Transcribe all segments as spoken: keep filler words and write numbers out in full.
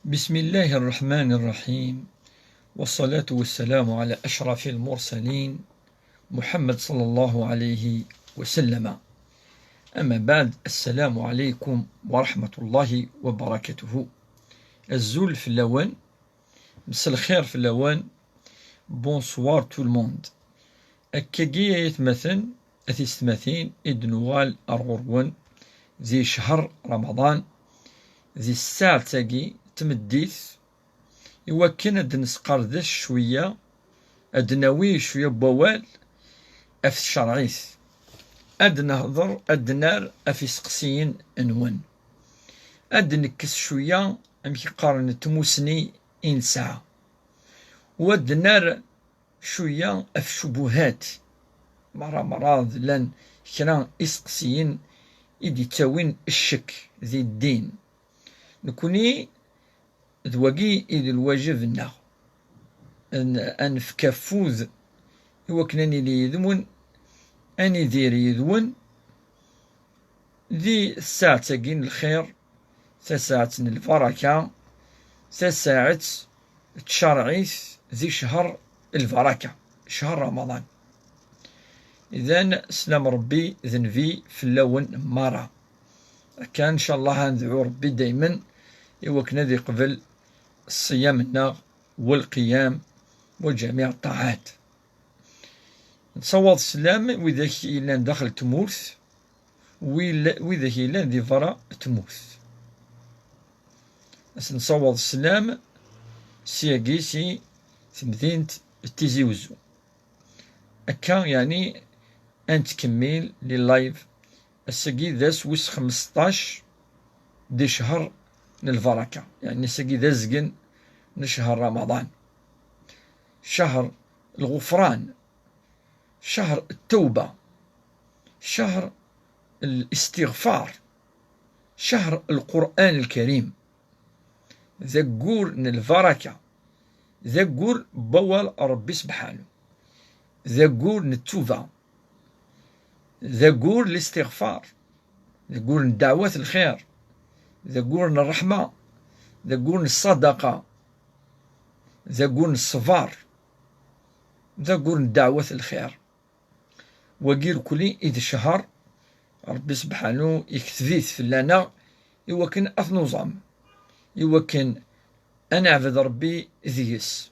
بسم الله الرحمن الرحيم، والصلاة والسلام على أشرف المرسلين محمد صلى الله عليه وسلم. أما بعد، السلام عليكم ورحمة الله وبركاته. Azul fell-awen, mselxir fell-awen, bonsoir tout le monde. Akkagi ay atmaten, a tisetmatin, i d-nuɣal ar ɣur-wen di ccher Ramaḍan, di tsaɛet-agi n tmeddit, i wakken ad d-nesqerdec cwiya, ad d-nawi cwiya n wawal ɣef tcerɛit, ad d-nehḍer, ad d-nerr ɣef iseqsiyen-nwen, ad d-nekkes cwiya, amek i qqaren, n tmusni i nesɛa, u ad d-nerr cwiya ɣef ccubuhat. Merra merra llan kra iseqsiyen i d-ittawin ccek di ddin. Nekni d wagi i d lwajeb-nneɣ, ad n-, ad nefk afud i wakken ad nili yid-wen, ad nidir yid-wen di tsaɛet-agi n lxir, tasaɛet n lbaraka, tasaɛet n tcerɛit di ccher lbaraka, ccher Ramaḍan. Idan, slam Ṛebbi d Nnbi fell-awen merra. Akka, ncallah, ad nedɛu Ṛebbi daymen i wakken ad iqbel ṣṣyam-nneɣ, walqiyam, wa ǧamiɛ ṭṭaɛat. Nessawaḍ sslam widak yellan daxel tmurt, wil-, widak yellan di berra tmurt. Ad sen-nessawaḍ sslam syagi si temdint n Tizi Wezzu. Akka, yeɛni, ad nettkemmil les lives. Ass-agi d ass wis xmesṭac di ccher n lbaraka, yeɛni ass-agi d azgen n ccher Ramaḍan. Ccher lɣufran, ccher ttawba, ccher listiɣfar, ccher Lqur'an Lkarim. D aggur n lbaraka, d aggur n wawal Ṛebbi Sebḥanu, d aggur n ttuba, d aggur n listiɣfar, d aggur n ddeɛwat lxir, d aggur n ṛṛeḥma, d aggur n ṣṣadaqa, d aggur n ṣṣber, d aggur n ddeɛwat lxir. Wagi irkelli i d ccher, Ṛebbi Sebḥanu ikteb-it fell-aneɣ i wakken ad t-nuẓam, i wakken ad neɛbed Ṛebbi deg-s.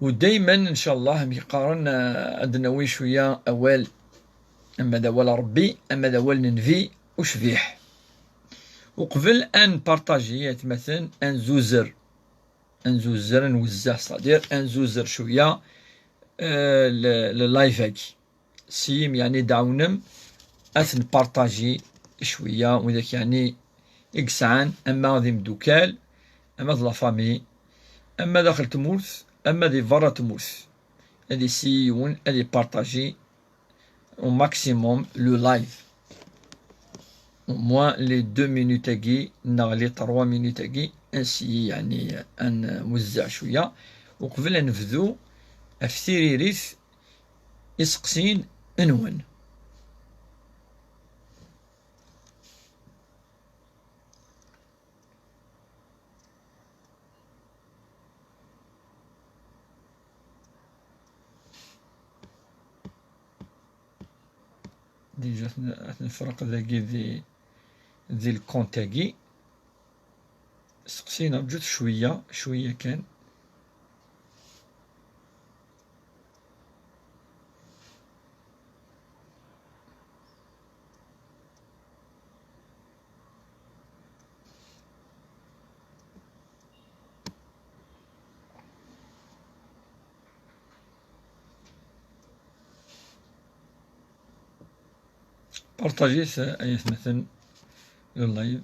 U daymen, ncallah, amek qqaren, eh, ad d-nawi cwiya awal, ama d awal n Ṛebbi, ama d awal n Nnbi ucbiḥ. Uqbel ad npartaji, atmaten, ad nzuzer, ad nzuzer, ad nwezzeɛ, c'est-à-dire ad nzuzer cwiya, eh, le, le live-agi. Siyim, yeɛni, d-ɛawnem ad ten-partaji cwiya, widak, yeɛni, i yesɛan, ama d imdukal, ama d la famille, ama daxel tmurt, ama di berra tmurt. Ad isiyi yiwen ad ipartaji au maximum le live. Au moins les deux minutes-agi, neɣ les trois minutes-agi, ad nsiyi, yeɛni, ad nwezzeɛ cwiya, uqbel ad nebdu ɣef tiririt iseqsiyen-nwen. Déjà, ad t-, ad t-nefreq dagi di, di lkont-agi. Seqsiyen, rǧut cwiya, cwiya kan. Partajit, ay atmaten, le live.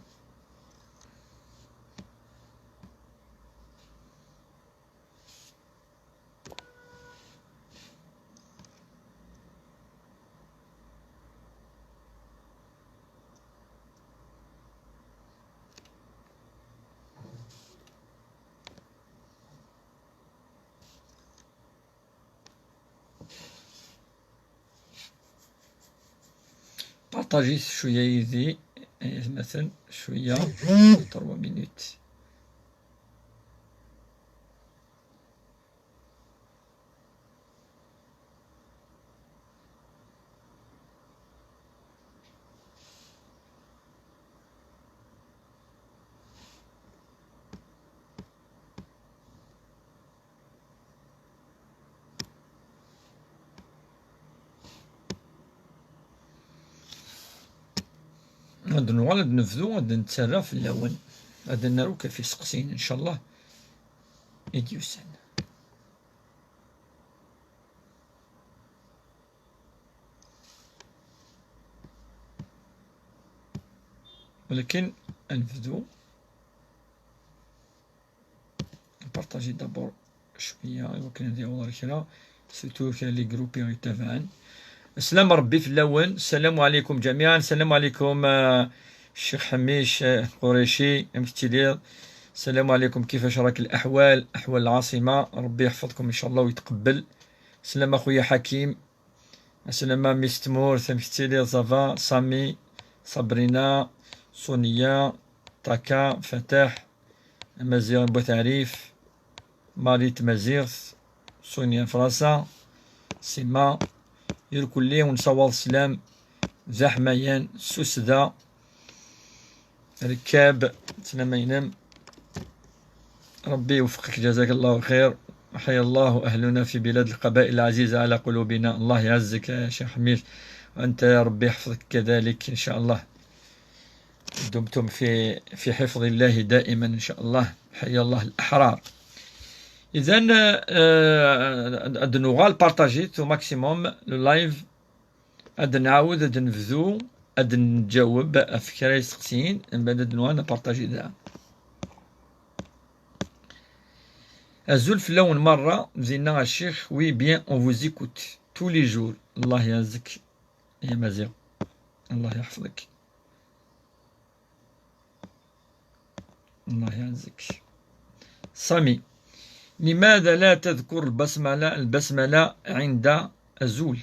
Partajit cwiya yid-i, Ay atmaten, cwiya, trois minutes. Ad nuɣal ad nebdu, ad nettarra fell-awen. Ad naru kan ɣef iseqsiyen, ncallah, i d-yusan. Walakin ad nebdu. Partager d'abord cwiya, iwakken ad yaweḍ ar kra, surtout kra les groupes i ɣ-yettabaɛen. Slam Rebbi fell-awen. Salam ɛlikum ǧamiɛan. Salam ɛlikum, ah, Ccix Ḥmic, ah, Qurayci, amek tettiliḍ? Salam ɛlikum, kifac rak laḥwal, aḥwal lɛaṣima? Rebbi yeḥfeḍkum ncallah u yetqebbel. Slam a xuya Ḥakim. Aslama mmi-s n tmurt, amek tettiliḍ? Ça va? Sami, Sabrina, Sonia, Taka, Fatah, Amaziɣ n Wat Ɛrif, Marie tmaziɣt, Sonia n Fransa, Sima, irkelli ur nessawaḍ sslam, d aḥmayan, susda, ركاب، سلامة ينام. ربي يوفقك، جزاك الله خير. حيا الله أهلنا في بلاد القبائل العزيزة على قلوبنا. الله يعزك يا شيخ حميد، وأنت يا ربي يحفظك كذلك إن شاء الله. دمتم في، في حفظ الله دائما إن شاء الله. حيا الله الأحرار. إذن، آه، ad nuɣal partager au maximum le live. Ad nɛawed ad nebdu, ad nǧaweb ɣef kra iseqsiyen, mbeɛd ad nuɣal ad npartaji daɣen. Azul fell-awen merra, dinna a ccix, oui bien, on vous écoute tous les jours. الله يعزك يا مازيغ. الله يحفظك. الله يعزك. سامي، لماذا لا تذكر البسملة، البسملة عند أزول؟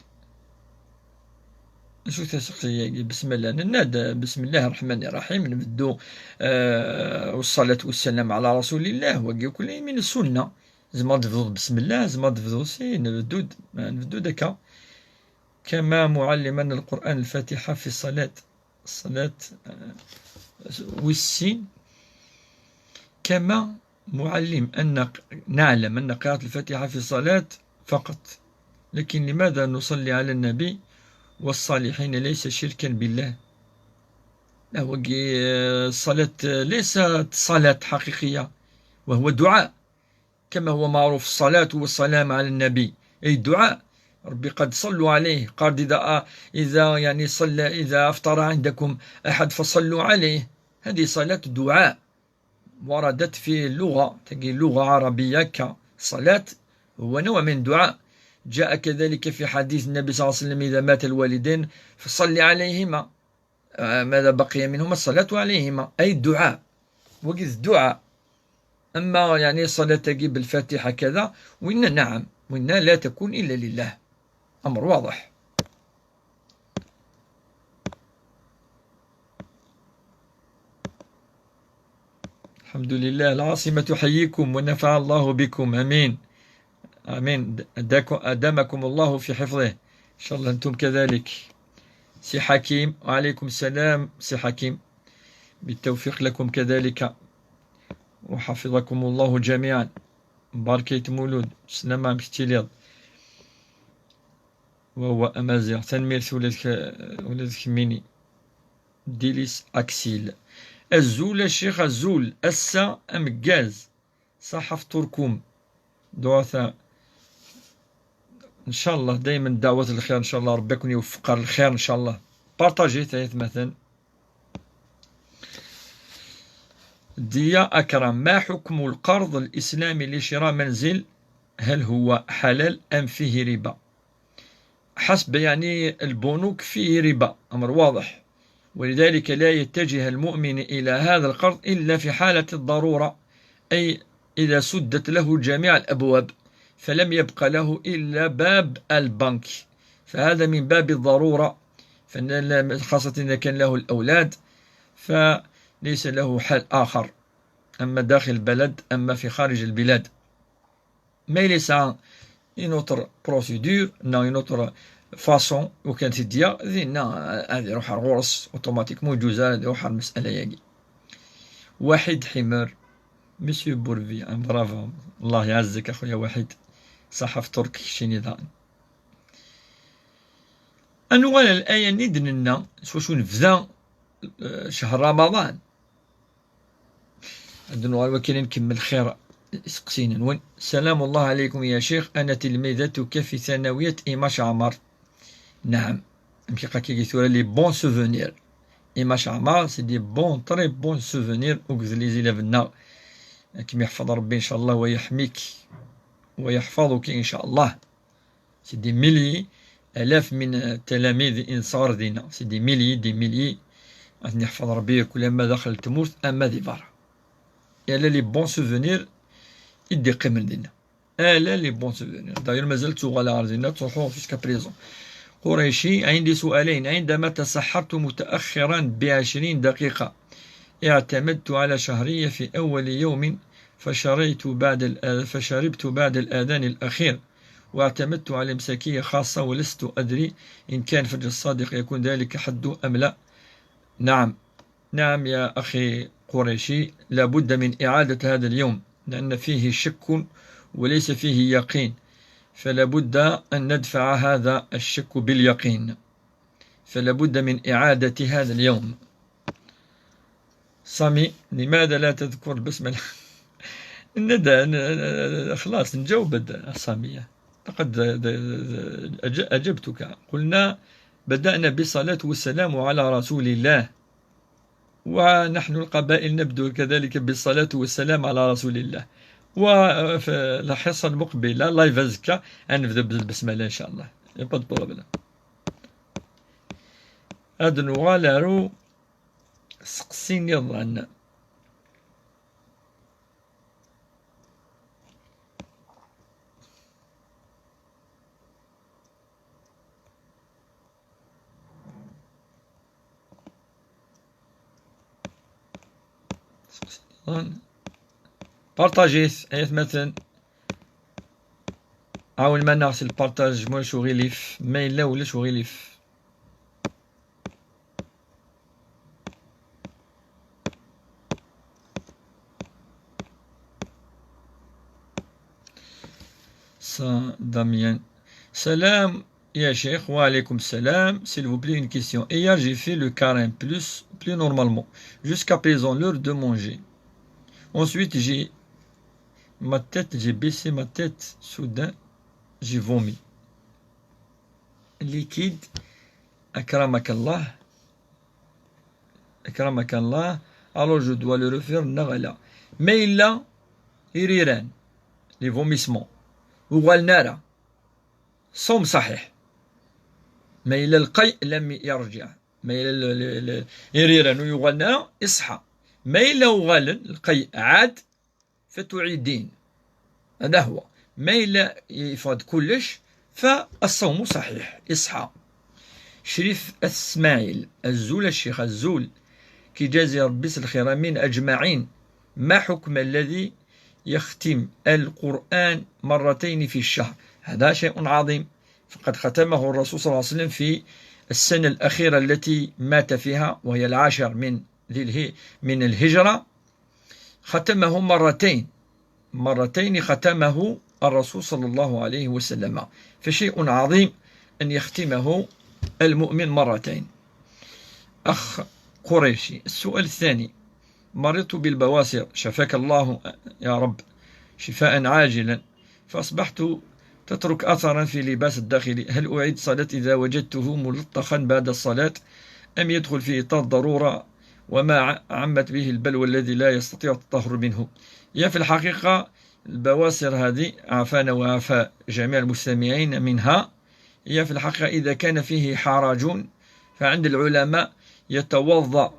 شو تسقسي؟ بسم الله، ننادى بسم الله الرحمن الرحيم، نبدو، آه، والصلاة والسلام على رسول الله، وكي كل من السنة. زعما تبدو بسم الله، زعما تبدو سي، نبدو د-، نبدو دكا. كما معلمنا القرآن الفاتحة في الصلاة. الصلاة، آه، والسين. كما معلم أن ق-، نعلم أن قراءة الفاتحة في الصلاة فقط، لكن لماذا نصلي على النبي والصالحين ليس شركا بالله؟ لا، هو ق-، الصلاة ليست صلاة حقيقية، وهو دعاء. كما هو معروف، الصلاة والسلام على النبي، أي الدعاء. ربي قد صلوا عليه، قال: إذا، إذا يعني صلى، إذا أفطر عندكم أحد فصلوا عليه. هذه صلاة دعاء، وردت في اللغة، تجي لغة عربية كصلاة، هو نوع من دعاء. جاء كذلك في حديث النبي صلى الله عليه وسلم: إذا مات الوالدين فصل عليهما. آه، ماذا بقي منهما الصلاة عليهما، أي الدعاء. وقت الدعاء. أما يعني صلاة بالفاتحة كذا، وإن نعم، وإن لا تكون إلا لله. أمر واضح. الحمد لله، العاصمة تحييكم ونفع الله بكم. آمين. آمين. أداكم-، أدامكم الله في حفظه. إن شاء الله أنتم كذلك. سي حكيم، وعليكم السلام سي حكيم. بالتوفيق لكم كذلك. وحفظكم الله جميعا. مباركة مولود. سلامة مكتيليض. وهو أمازيغ. تنميرت ولادك، ولادك ميني. ديليس أكسيل. أزول الشيخ أزول. أسا أمقاز. صحة فطوركم. دعاء. إن شاء الله دايما دعوة الخير، إن شاء الله ربي يكون يوفق الخير إن شاء الله. بارطاجي ثلاث مثلا. ديا أكرم، ما حكم القرض الإسلامي لشراء منزل؟ هل هو حلال أم فيه ربا؟ حسب يعني البنوك فيه ربا، أمر واضح، ولذلك لا يتجه المؤمن إلى هذا القرض إلا في حالة الضرورة، أي إذا سدت له جميع الأبواب فلم يبق له إلا باب البنك، فهذا من باب الضرورة، فإن-، خاصة إذا كان له الأولاد، فليس له حل آخر، أما داخل البلد أما في خارج البلاد. Ma yella yesɛa une autre procédure neɣ une autre façon ukan t-id-yaɣ, dinna ad iruḥ ar ɣur-s automatiquement, ur yeǧǧuz ara ad iruḥ ar lmesala-agi. Waḥid Ḥimer, Monsieur Bourvi, un brave homme. Allah iɛezzek a xuya Waḥid. Ṣaḥa fṭur-k keččini daɣen. Ad nuɣal ar laya-nni d-nenna s wacu nebda, eh, ccher Ramaḍan. Ad nuɣal wakil ad nkemmel xir iseqsiyen-nwen. سلام الله عليكم يا شيخ، أنا تلميذتك في ثانوية إيماش عمار. نعم. Amek akka i tura les bons souvenirs. Imac Ɛmar, c'est des bons, très bons souvenirs akked les élèves-nneɣ. Ad kem-yeḥfeḍ Rebbi ncallah, wa yeḥmi-k, wa yeḥfaḍ-ik ncallah. C'est des milliers, آلاف من التلاميذ i nesɛa dinna. C'est des milliers, des milliers. Ad ten-yeḥfeḍ Rebbi, kul ama daxel n tmurt ama di berra. Ala les bons souvenirs i d-iqqimen dinna. Ala les bons souvenirs. D'ailleurs, mazal ttuɣaleɣ ɣer dinna, ttruḥuɣ jusqu'à présent. قريشي، عندي سؤالين. عندما تسحرت متأخرا بعشرين دقيقة، اعتمدت على شهرية في أول يوم، فشريت بعد الآ-، فشربت بعد الأذان الأخير، واعتمدت على إمساكية خاصة، ولست أدري إن كان فجر الصادق يكون ذلك حده أم لا. نعم. نعم يا أخي قريشي، لا بد من إعادة هذا اليوم، لأن فيه شك وليس فيه يقين، فلا بد أن ندفع هذا الشك باليقين، فلا بد من إعادة هذا اليوم. سامي، لماذا لا تذكر البسملة؟ ندى، ن-، خلاص نجاوب سامية. لقد أج-، أجبتك. قلنا: بدأنا بالصلاة والسلام على رسول الله، ونحن القبائل نبدو كذلك بالصلاة والسلام على رسول الله. وفي الحصة المقبلة، لايف أزكى، نبدأ بالبسملة إن شاء الله. Pas de problème. Ad nuɣal ar useqsi nniḍen. Partagez, ay atmaten. Ɛawen-aneɣ s lpartaj, ma ulac uɣilif. Ma yella ulac uɣilif. Sa-, Damien. سلام يا شيخ. وعليكم السلام. S'il vous plaît, une question. Hier, j'ai fait le carême plus, plus normalement. Jusqu'à présent, l'heure de manger. Ensuite, j'ai ma tête, j'ai baissé ma tête. Soudain, j'ai vomi. Liquide. أكرمك الله. أكرمك الله. Alors, je dois le refaire neɣ ala? Ma yella iriran, les vomissements, ur uɣalen ara, ṣṣawm ṣaḥiḥ. Ma yella lqay, lam yarjiɛ. Ma yella l-, l-, l-, iriran ur uɣalen ara, iṣḥa. Ma yella uɣalen lqay ɛad, فتعيدين. هذا هو. Ma yella yeffeɣ-d kullec, فالصوم صحيح، iṣḥa. Crif At Smaɛil, azul a ccix, azul. K ijazi Rebbi s lxir, amin, أجمعين. ما حكم الذي يختم القرآن مرتين في الشهر؟ هذا شيء عظيم، فقد ختمه الرسول صلى الله عليه وسلم في السنة الأخيرة التي مات فيها، وهي العاشر من ذي اله-، من الهجرة، ختمه مرتين، مرتين ختمه الرسول صلى الله عليه وسلم، فشيء عظيم أن يختمه المؤمن مرتين. أخ قريشي، السؤال الثاني: مرضت بالبواسر، شفاك الله يا رب شفاء عاجلا، فأصبحت تترك أثرا في لباس الداخلي، هل أعيد الصلاة إذا وجدته ملطخا بعد الصلاة، أم يدخل في إطار الضرورة وما ع-، عمت به البلوى الذي لا يستطيع التطهر منه؟ هي في الحقيقة البواسر هذه، عافانا وعافى جميع المستمعين منها، هي في الحقيقة إذا كان فيه حرج، فعند العلماء يتوضأ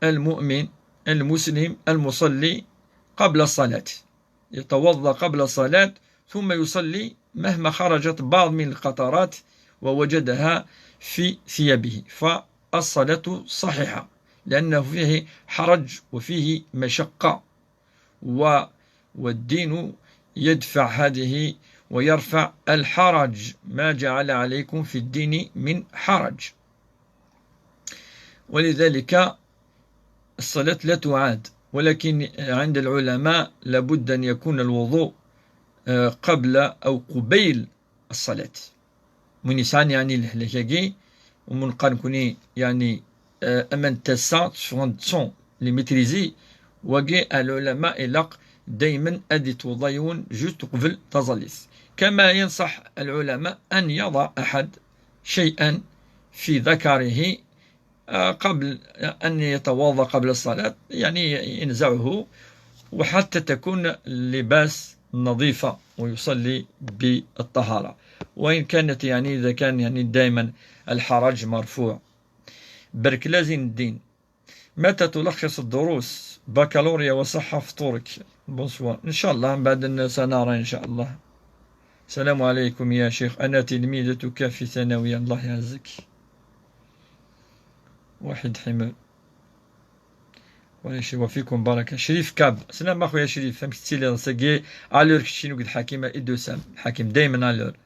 المؤمن المسلم المصلي قبل الصلاة، يتوضأ قبل الصلاة ثم يصلي مهما خرجت بعض من القطرات ووجدها في ثيابه، فالصلاة صحيحة. لأنه فيه حرج وفيه مشقة، و-، والدين يدفع هذه ويرفع الحرج، ما جعل عليكم في الدين من حرج. ولذلك الصلاة لا تعاد، ولكن عند العلماء لابد أن يكون الوضوء، آه، قبل أو قبيل الصلاة. Win yesɛan, yeɛni, lehlak-agi, umun qqaren-kuni, yeɛni, euh, aman n tasa, teffɣen-d sans les maîtriser, wagi, العلماء ilaq daymen ad itweḍḍa yiwen juste uqbel taẓallit. كما ينصح العلماء أن يضع أحد شيئا في ذكره، آه، قبل أن يتوضأ قبل الصلاة، يعني ينزعه، وحتى تكون اللباس نظيفة ويصلي بالطهارة، وإن كانت، يعني، إذا كان، يعني، دائما الحرج مرفوع. برك لازم الدين. متى تلخص الدروس؟ بكالوريا وصحة فطورك. Bonsoir. إن شاء الله بعد الناس أنا راه إن شاء الله. السلام عليكم يا شيخ، أنا تلميذتك في ثانوية، الله يعزك. واحد حمل. ولا شيء، وفيكم بركة. شريف كاب. سلام أخويا شريف، فهمت تسيلي ساكي. ألور كتشينو قد حكيمة إدو سام. الحكيم دايما ألور.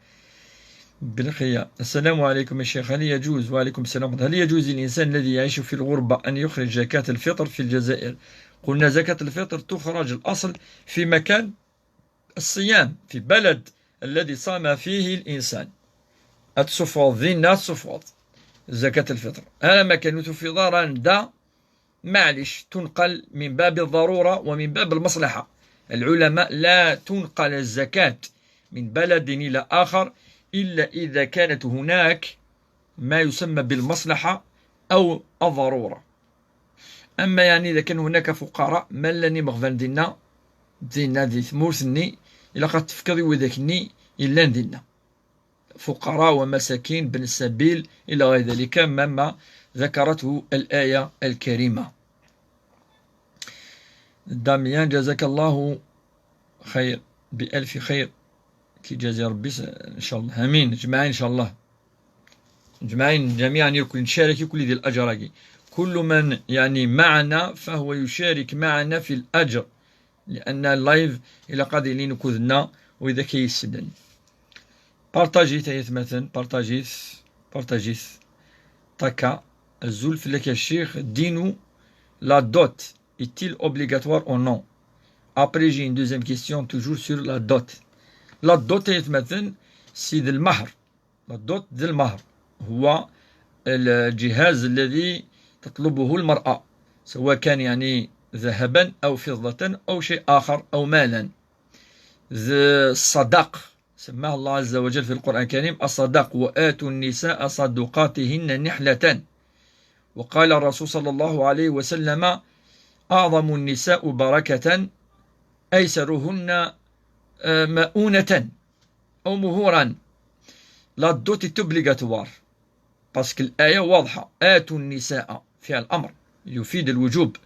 بالخير. السلام عليكم يا شيخ، هل يجوز، وعليكم السلام، هل يجوز للإنسان الذي يعيش في الغربة أن يخرج زكاة الفطر في الجزائر؟ قلنا زكاة الفطر تخرج الأصل في مكان الصيام، في بلد الذي صام فيه الإنسان. الصفوض، ذي الناس صفوض زكاة الفطر. أنا ما كان في ضرر دا، معليش، تنقل من باب الضرورة ومن باب المصلحة. العلماء لا تنقل الزكاة من بلد إلى آخر إلا إذا كانت هناك ما يسمى بالمصلحة أو الضرورة. أما يعني إذا كان هناك فقراء ما لن يبغضن دينا، دينا دي ثمورثني، إلا قد تفكر وذاكني إلا دينا. فقراء ومساكين، بن السبيل، إلى غير ذلك، مما ذكرته الآية الكريمة. داميان، جزاك الله خير بألف خير. كي جازي ربي س-، إن شاء الله. آمين. أجمعين إن شاء الله. أجمعين جميعا يكون نشارك كل ذي الأجر. كل من يعني معنا فهو يشارك معنا في الأجر. لأن اللايف إلا قاضي لي نكوذنا وإذا كيسدن. بارطاجيت يا ثماثن، بارطاجيت، بارطاجيت. طاكا، الزول فلاك يا الشيخ، دينو la dot est-il obligatoire ou non؟ Après, j'ai une deuxième question toujours sur la dot. La dot يا ثماثن سيد المهر. La dot ذي المهر هو الجهاز الذي تطلبه المرأة، سواء كان يعني ذهبا أو فضة أو شيء آخر أو مالا. ذي الصداق، سماه الله عز وجل في القرآن الكريم الصداق، وآتوا النساء صدقاتهن نحلة. وقال الرسول صلى الله عليه وسلم: أعظم النساء بركة أيسرهن، آه، مؤونة أو مهورا. La dot est obligatoire. Parce que الآية واضحة. آتوا النساء، فعل أمر يفيد الوجوب.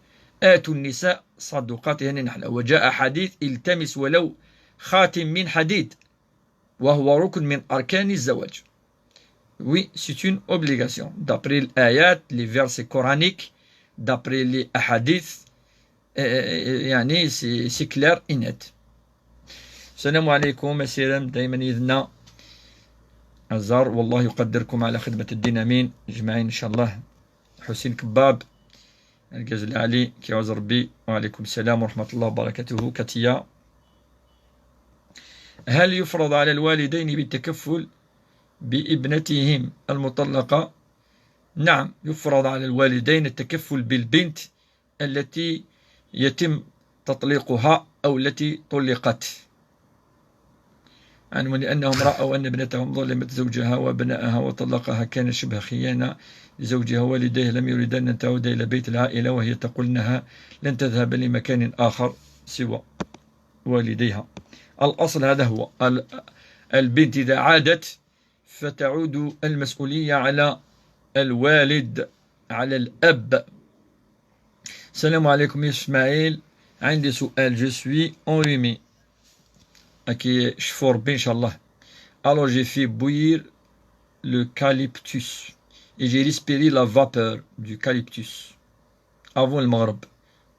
آتوا النساء صدقاتهن نحلة. وجاء حديث: التمس ولو خاتم من حديد، وهو ركن من أركان الزواج. Oui, c'est une obligation. D'après les ayat, les versets coraniques, d'après les hadiths, euh, euh, يعني, c'est, c'est clair et net. السلام عليكم، أسيرم دايما يذنا أزار، والله يقدركم على خدمة الدين، أمين. أجمعين إن شاء الله. حسين كباب، الجزء العالي، كيعوز ربي. وعليكم السلام ورحمة الله وبركاته. كاتيا، هل يفرض على الوالدين بالتكفل بابنتهم المطلقة؟ نعم، يفرض على الوالدين التكفل بالبنت التي يتم تطليقها أو التي طلقت. عنهم لأنهم رأوا أن ابنتهم ظلمت زوجها وأبنائها وطلقها، كان شبه خيانة لزوجها. والديه لم يريدان أن تعود إلى بيت العائلة، وهي تقول أنها لن تذهب لمكان آخر سوى والديها. الأصل هذا هو ال-، البنت إذا عادت فتعود المسؤولية على الوالد، على الأب. السلام عليكم يا إسماعيل، عندي سؤال. Je suis enrhumé. أكي شفور بي إن شاء الله. Alors j'ai fait bouillir le calyptus et j'ai respiré la vapeur du calyptus. avant lmeɣreb.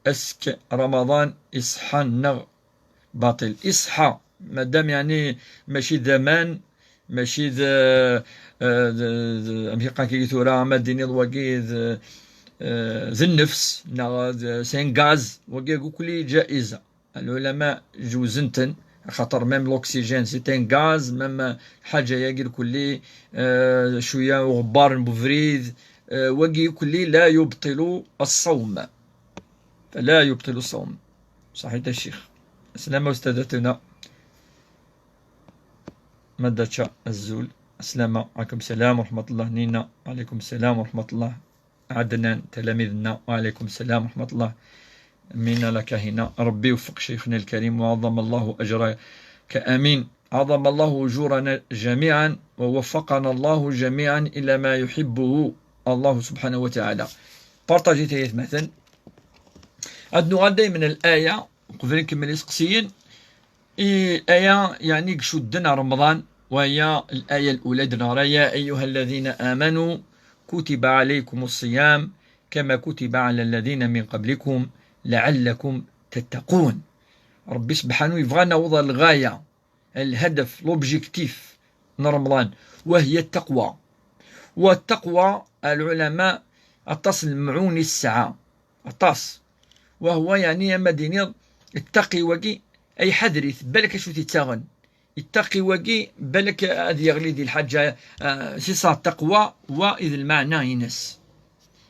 Est-ce que Ramadan iṣeḥḥa neɣ baṭil? Iṣeḥḥa, madam, yeɛni mačči d aman, mačči d, eh, eh, d, d, amek i qqaren kagi tura, ma d-tiniḍ wagi d, eh, d nnefs, neɣ d, c'est un gaz, wagi akk-, akk-, jaiza. Lɛulama jewzen-ten, axaṭer même l'oxygène, c'est un gaz, même lḥaǧa-yagi lkulli, eh, cwiya uɣebbar n ubrid, eh, wagi lkulli la yubṭilu ṣṣawm. La yubṭilu ṣṣawm. Ṣaḥit a ccix. Aslama ustadatuna. Madača azul. Aslama, aleykum salam wa rahmatullah. Nina, aleykum salam wa rahmatullah. عدنان تلاميذنا، وعليكم السلام ورحمة الله. مينا لك هنا. ربي يوفق شيخنا الكريم، وعظم الله أجرك. آمين. عظم الله أجورنا جميعا، ووفقنا الله جميعا إلى ما يحبه الله سبحانه وتعالى. Partagez تيثمثن. أدنو غدا من الآية، قبل نكمل يسقسيين. I aya, yeɛni, icudden ar Remḍan, وهي الآية الأولى, d-neɣra: يا أيها الذين آمنوا كتب عليكم الصيام كما كتب على الذين من قبلكم لعلكم تتقون. Ṛebbi sebḥanu yebɣa ad naweḍ ar lɣaya, الهدف, l'objectif n Remḍan, وهي التقوى. والتقوى, العلماء, aṭas n lemɛun i tesɛa. Aṭas. وهو, yeɛni, ama d-tiniḍ, ttaqi wagi, ay ḥader-it, balak acu t-ittaɣen. Ttaqi wagi, balak ad yeɣli di lḥaǧa, ah, c'est ça, ttaqwa, wa i d lmeɛna-ines.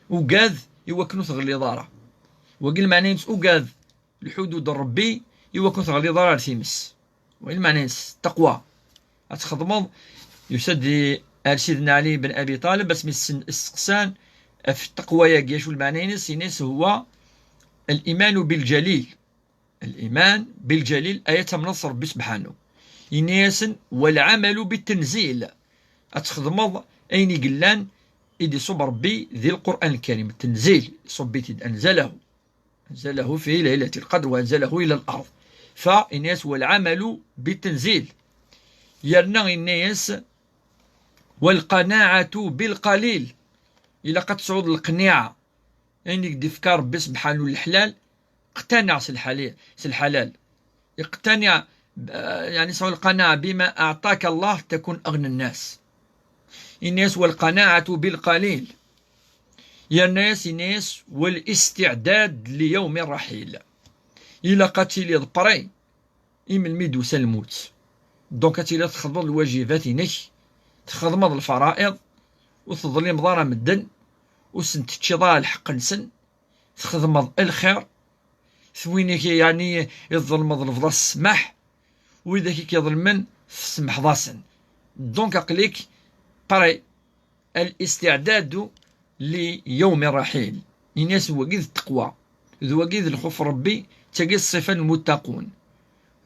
Ugad, i wakken ur teɣliḍ ara. Wagi lmeɛna-ines, ugad lḥudud n Ṛebbi, i wakken ur teɣliḍ ara ar times. Wa i lmeɛna-ines, ttaqwa. Ad txedmeḍ, yusa-d i, ar Sidna Ɛli ben Abi Ṭaleb, asmi s-, s-, steqsan ɣef ttaqwa-yagi, acu lmeɛna-ines, yenna-yas: هو الإيمان بالجليل. الإيمان بالجليل, ay ad tamneḍ s Ṛebbi sebḥanu. Yenna-yasen: والعمل بالتنزيل. Ad txedmeḍ ayen i yellan i d-iṣubb Ṛebbi di Lqur'an Lkarim. التنزيل, iṣubb-it-id, أنزله. أنزله في ليلة القدر وأنزله إلى الأرض. Fa, yenna-yas: والعمل بالتنزيل. Yerna yenna-yas: والقناعة بالقليل. Ilaq ad tesɛuḍ lqniɛa. Ayen i k-d-ifka Ṛebbi sebḥanu leḥlal, qtaniɛ s lḥali-, s lḥalal. Iqtaniɛ, eh, yeɛni sɛu lqanaɛa بما أعطاك الله تكن أغنى الناس. Yenna-yas: والقناعة بالقليل. Yerna-yas, yenna-yas: والاستعداد ليوم الرحيل. Ilaq ad tiliḍ prêt i melmi d-usa lmut. Donc ad tiliḍ txedmeḍ lwajibat-inek, txedmeḍ lfara'iḍ, ur teḍlimeḍ ara medden, ur sen-teččiḍ ara lḥeqq-nsen, txedmeḍ lxir, d win i k-, yeɛni, i tḍelmeḍ lebḍa ssmaḥ, widak i k-iḍelmen tsemḥeḍ-asen. Donc aql-ik prêt. الاستعداد ليوم الرحيل. Ini-as wagi d ttaqwa. D wagi d lxuf n Ṛebbi, d tagi ṣṣifa n lmuttaqun.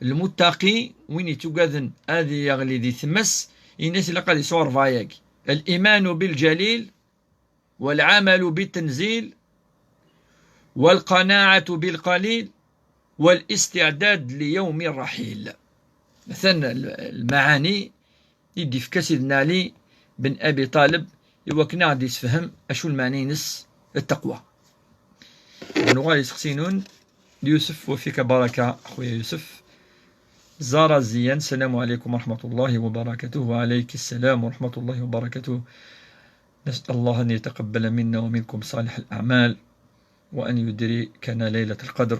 Lmuttaqi, win ittugaden ad yeɣli di tmes, ini-as ilaq ad yesɛu ṛebɛa-yagi. الإيمان بالجليل، والعمل بالتنزيل، والقناعة بالقليل، والاستعداد ليوم الرحيل. Atan lmaɛani i d-ifka Sidna Ɛli ben Abi Ṭaleb i wakken ad aɣ-d-yessefhem acu lmeɛna-ines ttaqwa. Nuɣal i iseqsiyen n Yusef, وفيك بركة أخويا يوسف. زارا زيان، السلام عليكم ورحمة الله وبركاته. وعليك السلام ورحمة الله وبركاته. نسأل الله أن يتقبل منا ومنكم صالح الأعمال، وأن يدركنا ليلة القدر،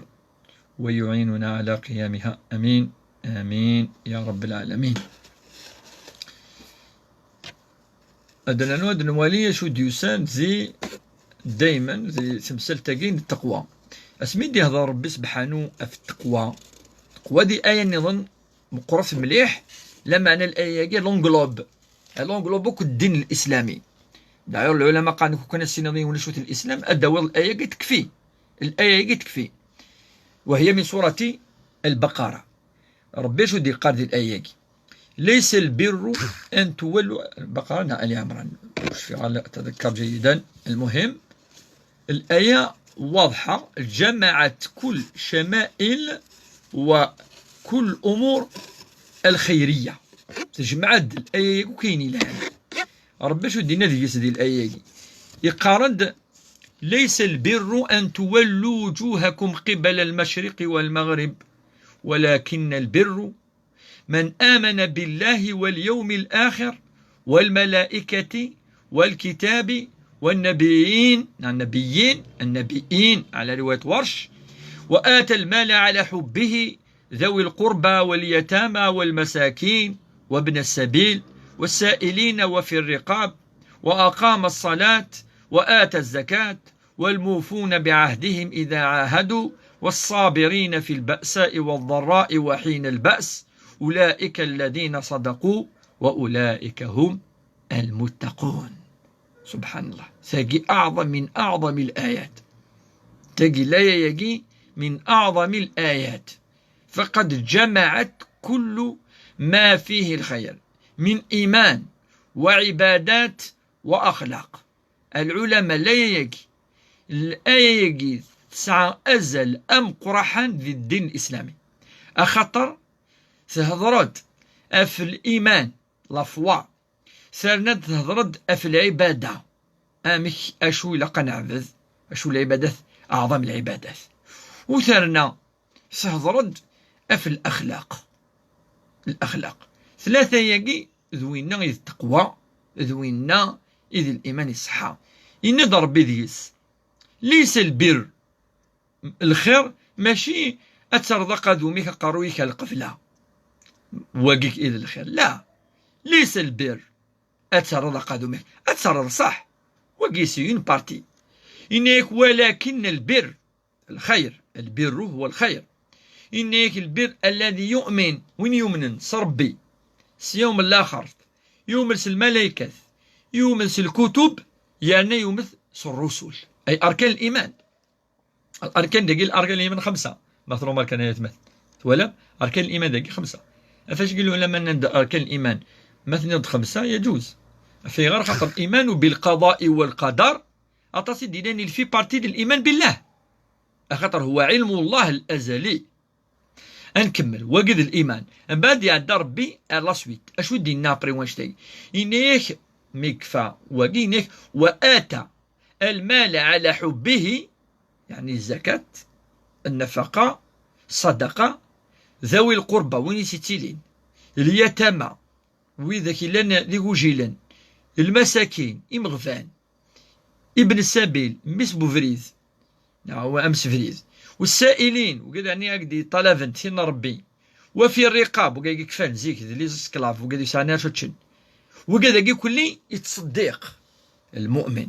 ويعيننا على قيامها. آمين، آمين يا رب العالمين. Ad nernu ad nwali acu d-yusan di, daymen di temsalt-agi n ttaqwa. Asmi d-ihder Ṛebbi sebḥanu ɣef ttaqwa, ttaqwa di aya nniḍen meqqret mliḥ, lameɛna laya-agi elle englobe, elle englobe akk ddin lislami. D'ailleurs, lɛulama qqaren, kuk kan ad tessiniḍ yiwen acu-t lislam, ad d-tawiḍ laya-agi tekfi. Laya-agi tekfi. وهي من سورة البقرة. Ṛebbi acu d-yeqqar di laya-agi? ليس البر أن تولوا, Lbaqara neɣ Ali Ɛemran, ur cfiɣ ara, أتذكر جيدا. المهم, الآية واضحة، جمعت كل شمائل وكل الأمور الخيرية. Tejmeɛ-d laya-agi akk ayen yelhan. Ṛebbi acu d-yenna deg-s di laya-agi? Yeqqar-d: ليس البر أن تولوا وجوهكم قبل المشرق والمغرب، ولكن البر من آمن بالله واليوم الآخر والملائكة والكتاب والنبيين، النبيين، النبيين على رواية ورش، وآتى المال على حبه ذوي القربى واليتامى والمساكين وابن السبيل والسائلين وفي الرقاب، وأقام الصلاة وآتى الزكاة، والموفون بعهدهم إذا عاهدوا، والصابرين في البأساء والضراء وحين البأس، أولئك الذين صدقوا وأولئك هم المتقون. سبحان الله، تاقي أعظم من أعظم الآيات. تاقي لا يجي من أعظم الآيات، فقد جمعت كل ما فيه الخير من إيمان وعبادات وأخلاق. العلماء لا يجي الآية يجي تسعى أزل أم قرحان ذي الدين الإسلامي. أخطر تهضرد أف الإيمان، la foi، ثرنا تهضرد أف العبادة، أمك أشو إلا قنعبد، أشو العبادات، أعظم العبادات، وثرنا تهضرد أف الأخلاق. الأخلاق ثلاثة ياقي، ذوينا إذ التقوى، ذوينا إذ الإيمان الصحة. إن ربي ذيس، ليس البر، الخير ماشي أترضى قادوميك قرويك القفلة، واقيك إذ الخير، لا، ليس البر أترضى قادوميك، أترضى صح، واقي c'est une partie. إنك ولكن البر الخير، البر هو الخير. إنك البر الذي يؤمن، وين يؤمن؟ صربي، سيوم الآخر، يؤمن الملائكة، يؤمن الكتب، يعني يؤمن الرسل، أي أركان الإيمان. الأركان دقي، الأركان الإيمان خمسة. مثلا أركان آيات مثل، ولا أركان الإيمان دقي خمسة. أفاش قالوا لما نند أركان الإيمان مثلا خمسة يجوز، في غير خاطر الإيمان بالقضاء والقدر أطاسي دينان في partie الإيمان بالله، أخاطر هو علم الله الأزلي. أنكمل وقد الإيمان. من بعد يعدى ربي على la suite. أشو دينا أبري وانشتاي؟ إنيك مكفى وقينيك وآتى المال على حبه، يعني الزكاة، النفقة، الصدقة، ذوي القربى، وين يسيتيلين؟ اليتامى، وإذا كيلان ذي وجيلن، المساكين، إمغفان، ابن السبيل، مس بوفريد، نعم، هو أمس فريد، والسائلين، وكذا يعني هكذا طلبا تين ربي، وفي الرقاب، وكذا كفان زيك، ذي لي زسكلاف، وكذا يسعنا شتشن، وكذا كي كلي يتصدق المؤمن.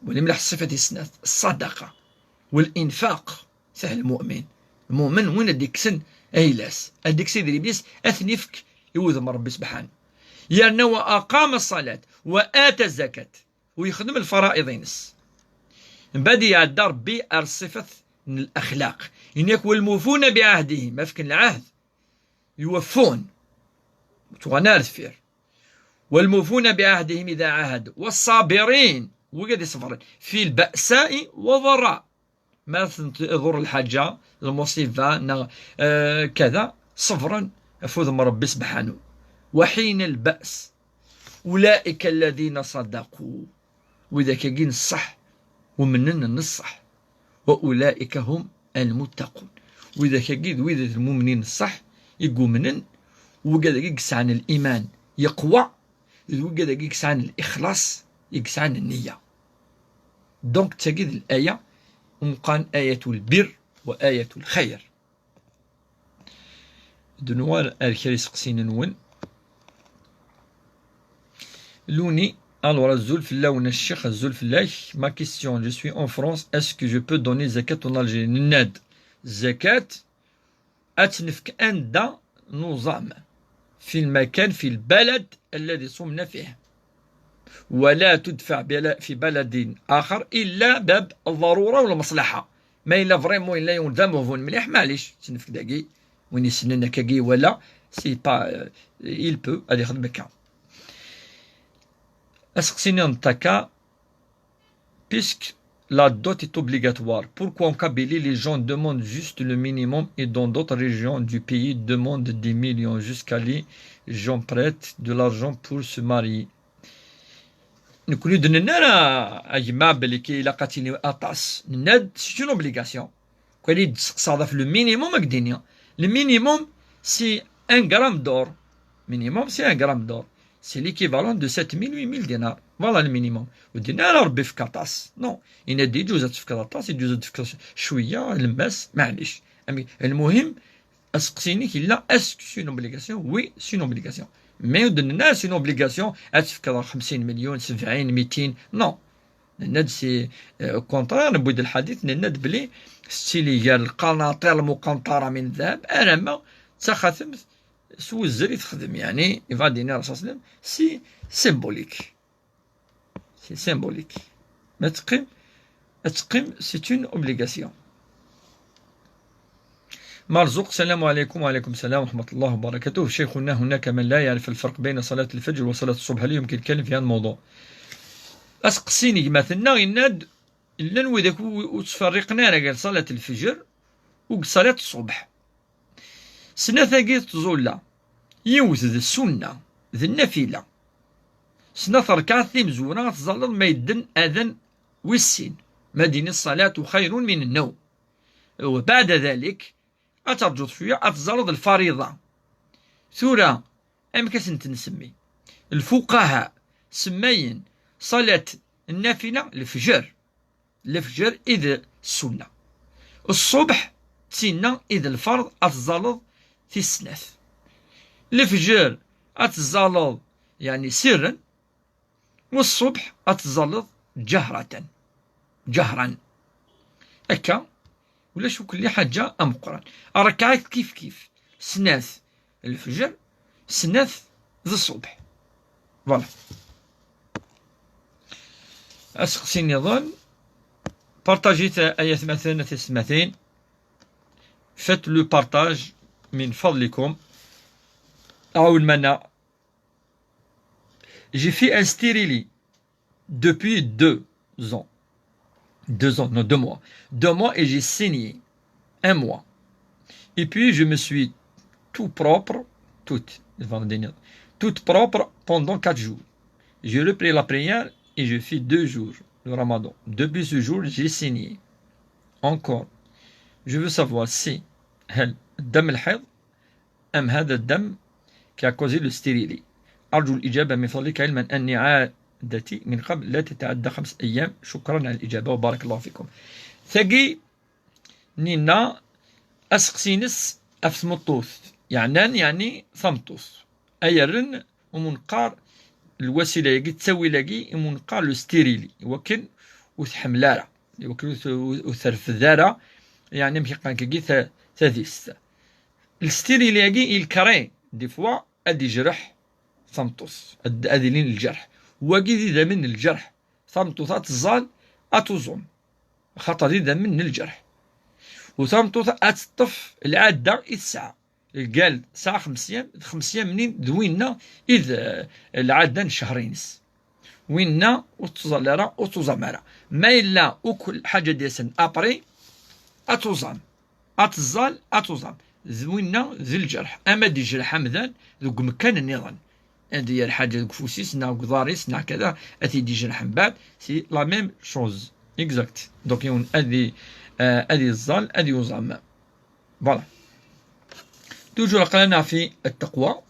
ولي ملاح الصفة السنة، الصدقة والإنفاق تاع المؤمن. المؤمن وين أديك سن أيلاس، أديك سيدي لبيس أثنفك يوذم ربي سبحانه. يرنا وأقام الصلاة وآتى الزكاة، ويخدم الفرائض ينس. من بعد يعدى ربي على الصفة من الأخلاق. إنك والموفون بعهدهم، ما فكن العهد، يوفون. تغنى الفير. والموفون بعهدهم إذا عاهدوا، والصابرين، وقد يصبرن، في البأساء والضراء. ما تنت-، يضر الحاجة، المصيبة، نا-، آه، كذا، صبرا، أفوذ من ربي سبحانه. وحين البأس، أولئك الذين صدقوا. وإذا كاين الصح، ومنن الصح. وأولئك هم المتقون. وإذا كاين وإذا المؤمنين الصح، يقومنن، وقد يسعن الإيمان يقوى، وقد يسعن الإخلاص، يسعن النية. Donc تجد الآية، ومقان آية البر وآية الخير. دنوار الكريس قسين نون. لوني، alors الزول في اللون الشيخ، الزول في الله. Ma question, je suis en France, est-ce que je peux donner zakat en Algérie? نناد زكاة أتنفك أندا نظام في المكان، في البلد الذي صمنا فيه، ولا تدفع بلا-، في بلد آخر إلا باب الضرورة والمصلحة. ما إلا فريمون إلا يوم داموفون مليح، معليش، تنفك داكي وين يسنن كاكي ولا c'est pas, euh, il peut aller يخدم هكا. أسقسيني نتاكا، puisque la dot est obligatoire, pourquoi en Kabylie les gens demandent juste le minimum et dans d'autres régions du pays demandent des millions, jusqu'à les gens prêtent de l'argent pour se marier? Nekkni ur d-nenna ara, a gma, belli ilaq ad tini aṭas. Nenna-d, c'est une obligation. Kul i d-testeqsaḍ ɣef le minimum, ad k-d-iniɣ. Le minimum, c'est un gramme d'or. Minimum, c'est un gramme d'or. C'est l'équivalent de sept mille, huit mille dinars. Voilà le minimum. Ur d-yenna ara Rebbi fek aṭas. Non. Yenna-d, yeǧǧuz ad tefkeḍ aṭas, yeǧǧuz ad tefkeḍ cwiya, lemmas, maɛlic. Amek, المهم, aseqsi-inek yella, est-ce que c'est une obligation? Oui, c'est une obligation. Mais ur d-nenna c'est une obligation ad tefkeḍ xemsin millions, sebɛin, mitin. Non. Nenna-d c'est, euh, au contraire, newwi-d lḥadit, nenna-d belli tettili gar lqanaṭir lmuqanṭara min ddahab, alamma d taxatemt s wezzel i texdem, yeɛni, iva dini Rasul sallam, c'est symbolique. C'est symbolique. Ma teqqim, ad teqqim, c'est une obligation. مرزوق، السلام عليكم. وعليكم السلام ورحمة الله وبركاته. شيخنا، هناك من لا يعرف الفرق بين صلاة الفجر وصلاة الصبح، هل يمكن الكلام في هذا الموضوع؟ Aseqsi n gma-tneɣ yenna-d, llan widak ur, ur ttferriqen ara gar ṣalat lfejr u deg ṣalat ṣṣubḥ. Snat-agi d tẓulla, yiwet d ssunna, d nnafila. Snat rkaɛat timezwura ad tẓalleḍ ma yedden adan wis sin, ma d-ini ṣṣalatu xayrun min nnawm. Wa baɛda dalik, ad terǧuḍ cwiya, ad tẓalleḍ lfariḍa. Tura, amek ad sent-nsemmi? Lfuqaha semmayen ṣalat nnafila lefjer. Lefjer i d ssunna. Ṣṣubḥ d tinna i d lferḍ ad tẓalleḍ tis snat. Lefjer ad tẓalleḍ, yeɛni sirren, u ṣṣubḥ ad tẓalleḍ ǧahratan. Ǧahran. Akka, ulac akk lḥaǧa ameqqran. Rrkaɛat kif kif. Snat lefjer, snat d ṣṣubḥ. Voilà. Aseqsi nniḍen. Partagit ay atmaten, a tisetmatin. Faites le partage min fadlikum. Aɛawen-aneɣ. J'ai fait un stérili depuis deux ans. Deux ans, non, deux mois. Deux mois et j'ai saigné. Un mois. Et puis, je me suis tout propre, toute, toute propre pendant quatre jours. J'ai repris la prière et je fais deux jours le ramadan. Depuis ce jour, j'ai saigné. Encore. Je veux savoir si هل دم الحيض أم هذا الدم qui a causé le stérili؟ أرجو الإجابة من فضلك، علما أني عادتي من قبل لا تتعدى خمس أيام. شكرا على الإجابة وبارك الله فيكم. Tagi nina aseqsi-ines ɣef tmeṭṭut, yeɛnan yeɛni tameṭṭut. Ay rren umunqar lwasila-agi, ttawil-agi, umunqar le stérili, iwakken ur tḥemmel ara, iwakken ur t-, ur terfed ara, yeɛni amek i qqaren-agi, ta-, tadist. Lstérili-agi, il crée, des fois, ad ijreḥ tameṭṭut, ad, ad ilin lǧerḥ. Wagi d idammen n lǧerḥ. Tameṭṭut ad teẓẓal, ad tuẓum. Axaṭer d idammen n lǧerḥ. U tameṭṭut ad teṭṭef lɛadda i tesɛa. Lgal tesɛa xemsya, d xemsya mnin d winna i d, eh, lɛadda n ccher-ines. Winna ur tettẓal ara, ur tuẓam ara. Ma yella akk lḥaǧa d-yasen après, ad tuẓam. Ad teẓẓal, ad tuẓam. D winna d lǧerḥ. Ama d-ijreḥ amdan deg umekkan nniḍen. Ad yerr ḥaǧa deg ufus-is, neɣ deg uḍar-is, neɣ kada, ad t-id-ijreḥ mbeɛd, c'est la même chose. Exact. Donc, yiwen ad i-, eh, ad iẓẓal, ad yuẓam. Voilà. Toujours aql-aneɣ fi ttaqwa.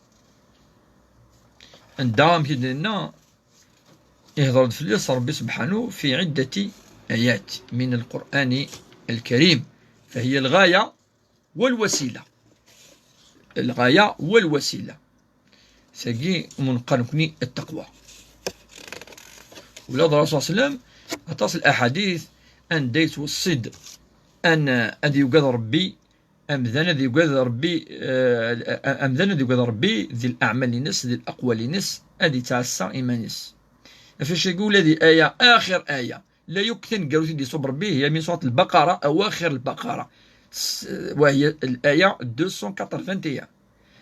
Anda, amek i d-nenna, ihḍer-d fell-as Ṛebbi subḥanu fi ɛiddati ayat min lqur'ani lkarim. Fahiya lɣaya walwasila. Lɣaya walwasila. Tagi, umunqar nekni ttaqwa. Ula d Rasul sallam, aṭas n laḥadit anda yettweṣṣi-d an-, ad yugad Ṛebbi, amdan ad yugad Ṛebbi, eh, amdan ad yugad Ṛebbi di leɛmal-ines, di leqwal-ines, ad yettɛassa iman-is. Ɣef wacagi ula di aya, axir aya, la yakk taneggarut i d-iṣub Ṛebbi, hiya min surat Lbaqara, awaxir Lbaqara. S-, wa hiya laya deux cent quatre-vingt-un.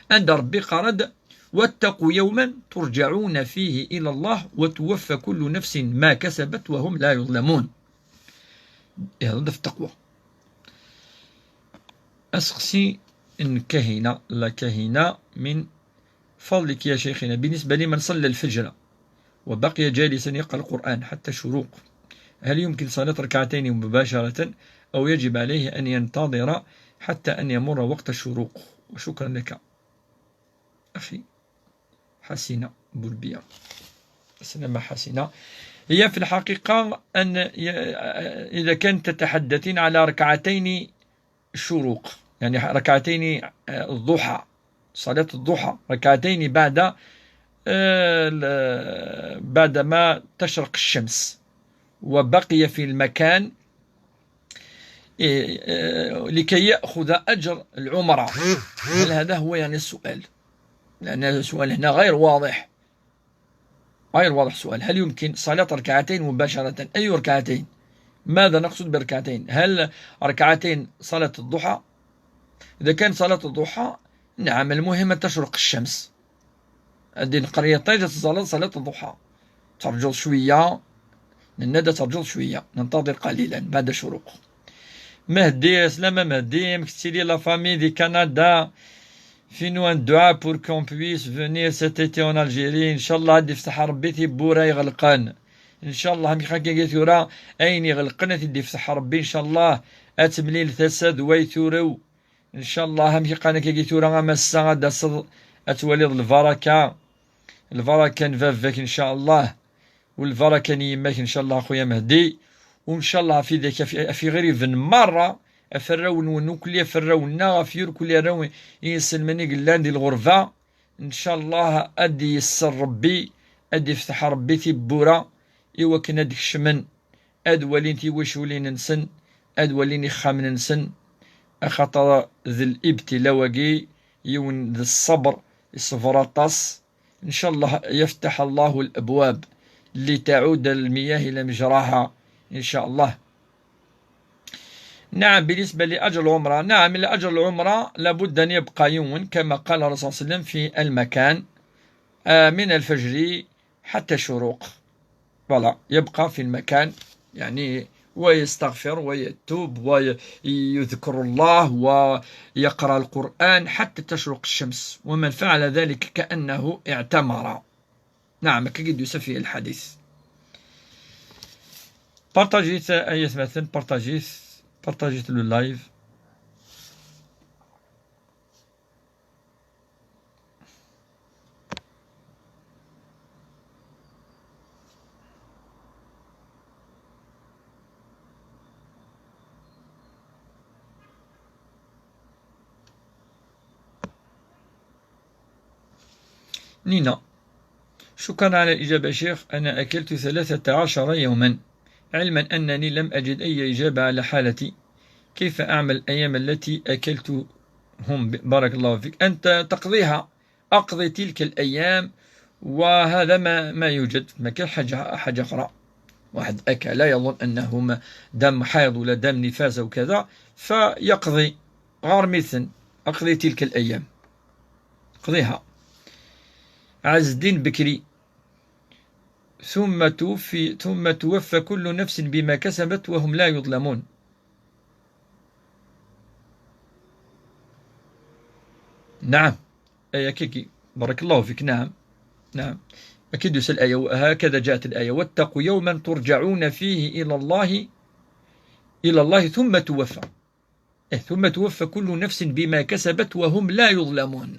Anda Ṛebbi iqqar-d: واتقوا يوما ترجعون فيه إلى الله وتوفى كل نفس ما كسبت وهم لا يظلمون. Ihḍer-d ɣef ttaqwa. Aseqsi n Kahina, la Kahina, من فضلك يا شيخنا، بالنسبة لمن صلى الفجر وبقي جالسا يقرأ القرآن حتى الشروق، هل يمكن صلاة ركعتين مباشرة أو يجب عليه أن ينتظر حتى أن يمر وقت الشروق؟ وشكرا لك أخي حسينة بولبية. السلامة حسينة. هي في الحقيقة أن ي-، إذا كانت تتحدثين على ركعتين الشروق، يعني ركعتين، آه، الضحى، صلاة الضحى، ركعتين بعد، آه، ال-، بعدما تشرق الشمس، وبقي في المكان، إيه، آه، لكي يأخذ أجر العمرة. هل هذا هو يعني السؤال؟ لأن السؤال هنا غير واضح. غير واضح السؤال. هل يمكن صلاة ركعتين مباشرة؟ أي ركعتين؟ ماذا نقصد بركعتين؟ هل ركعتين صلاة الضحى؟ إذا كان صلاة الضحى، نعم، المهم أن تشرق الشمس. هذه القرية طيجة الصلاة، صلاة الضحى. ترجو شوية، ننادى ترجو شوية، ننتظر قليلا بعد الشروق. مهدي، سلامة مهدي، مكتبتي لي la famille de Canada. Fais-nous un dua pour qu'on puisse venir cet été en Algérie. إن شاء الله غادي يفتح ربي تيبورا يغلقن. إن شاء الله مي خاكي ثورا أين يغلقن غادي يفتح ربي إن شاء الله. أتمليل ثسد ويثورو. إن شاء الله مي قانا كي ثورا أما الساعة دا صد أتولي البركة. البركة نفافك إن شاء الله. والبركة نيماك إن شاء الله خويا مهدي. وإن شاء الله في ذاك في، في غريب مرة أفراون ونوكلي أفراونا في يركلي راون ينسلمني قلان دي الغربة. إن شاء الله أدي يسر ربي، أدي يفتح ربي تيبورا، إوا كنا ديك الشمن، أد ولين تيوشولين نسن، أد ولين يخامن نسن، أخاطر ذي الابتلاء واقي يون ذي الصبر، يصبر أطاس. إن شاء الله يفتح الله الأبواب لتعود المياه إلى مجراها إن شاء الله. نعم، بالنسبة لأجر العمرة، نعم، الأجر العمرة لابد أن يبقى يوم كما قال الرسول صلى الله عليه وسلم في المكان، آه، من الفجر حتى الشروق. Voilà، يبقى في المكان، يعني، ويستغفر ويتوب ويذكر الله ويقرأ القرآن حتى تشرق الشمس، ومن فعل ذلك كأنه اعتمر. نعم، كي يدوس في الحديث. بارطاجيت أي مثلا، بارطاجيت، بارطاجيت لو لايف. نينا، شكرا على الإجابة شيخ. أنا أكلت ثلاثة عشر يوما، علما أنني لم أجد أي إجابة على حالتي. كيف أعمل الأيام التي أكلتهم؟ بارك الله فيك. أنت تقضيها، أقضي تلك الأيام، وهذا ما، ما يوجد، ما كاين حاجة، حاجة أخرى. واحد أكل يظن أنه ما دام حيض ولا دام نفاس وكذا، فيقضي غار ميثن، أقضي تلك الأيام، قضيها. عز الدين بكري، ثم توفي، ثم توفى كل نفس بما كسبت وهم لا يظلمون. نعم، أي كيكي، بارك الله فيك. نعم، نعم، أكيد يسأل الآية، هكذا جاءت الآية: "واتقوا يوما ترجعون فيه إلى الله، إلى الله ثم توفى". إيه، "ثم توفى كل نفس بما كسبت وهم لا يظلمون".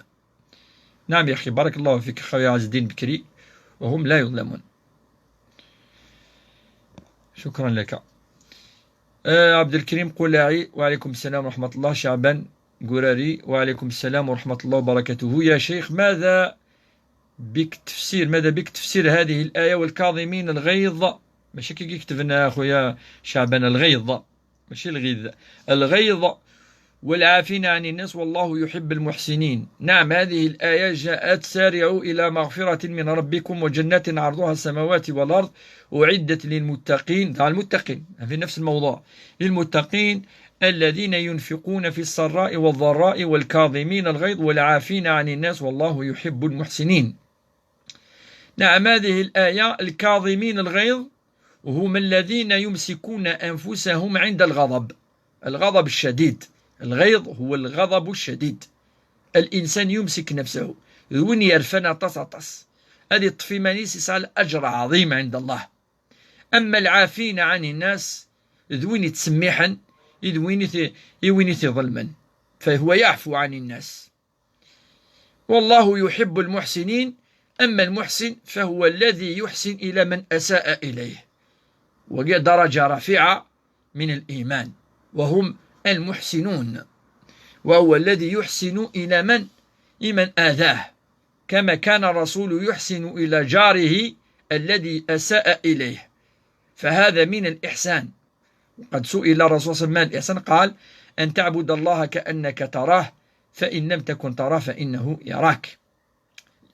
نعم يا أخي، بارك الله فيك خويا عز الدين بكري، "وهم لا يظلمون". شكرا لك. آه، عبد الكريم قلاعي، وعليكم السلام ورحمة الله. شعبان قراري، وعليكم السلام ورحمة الله وبركاته. يا شيخ، ماذا بك تفسير، ماذا بك تفسير هذه الآية: "والكاظمين الغيظ"؟ ماشي كي يكتب لنا خويا شعبان الغيظ، ماشي الغيظ، الغيظ، "والعافين عن الناس والله يحب المحسنين". نعم، هذه الآية جاءت: "سارعوا إلى مغفرة من ربكم وجنة عرضها السماوات والأرض أعدت للمتقين"، تاع المتقين، في نفس الموضوع، "للمتقين الذين ينفقون في السراء والضراء والكاظمين الغيظ والعافين عن الناس والله يحب المحسنين". نعم، هذه الآية، الكاظمين الغيظ هم الذين يمسكون أنفسهم عند الغضب، الغضب الشديد. الغيظ هو الغضب الشديد. الإنسان يمسك نفسه، وين يرفن أطاس أطاس. ad iṭṭef iman-is, yesɛa الأجر عظيم عند الله. أما العافين عن الناس, d win yettsemmiḥen i d win i t-, i win i t-iḍelmen, فهو يعفو عن الناس. والله يحب المحسنين، أما المحسن فهو الذي يحسن إلى من أساء إليه. Wagi درجة رفيعة من الإيمان، وهم المحسنون، وهو الذي يحسن إلى من؟ إلى من آذاه، كما كان الرسول يحسن إلى جاره الذي أساء إليه، فهذا من الإحسان. وقد سئل الرسول صلى الله عليه وسلم عن الإحسان، قال: أن تعبد الله كأنك تراه، فإن لم تكن تراه فإنه يراك.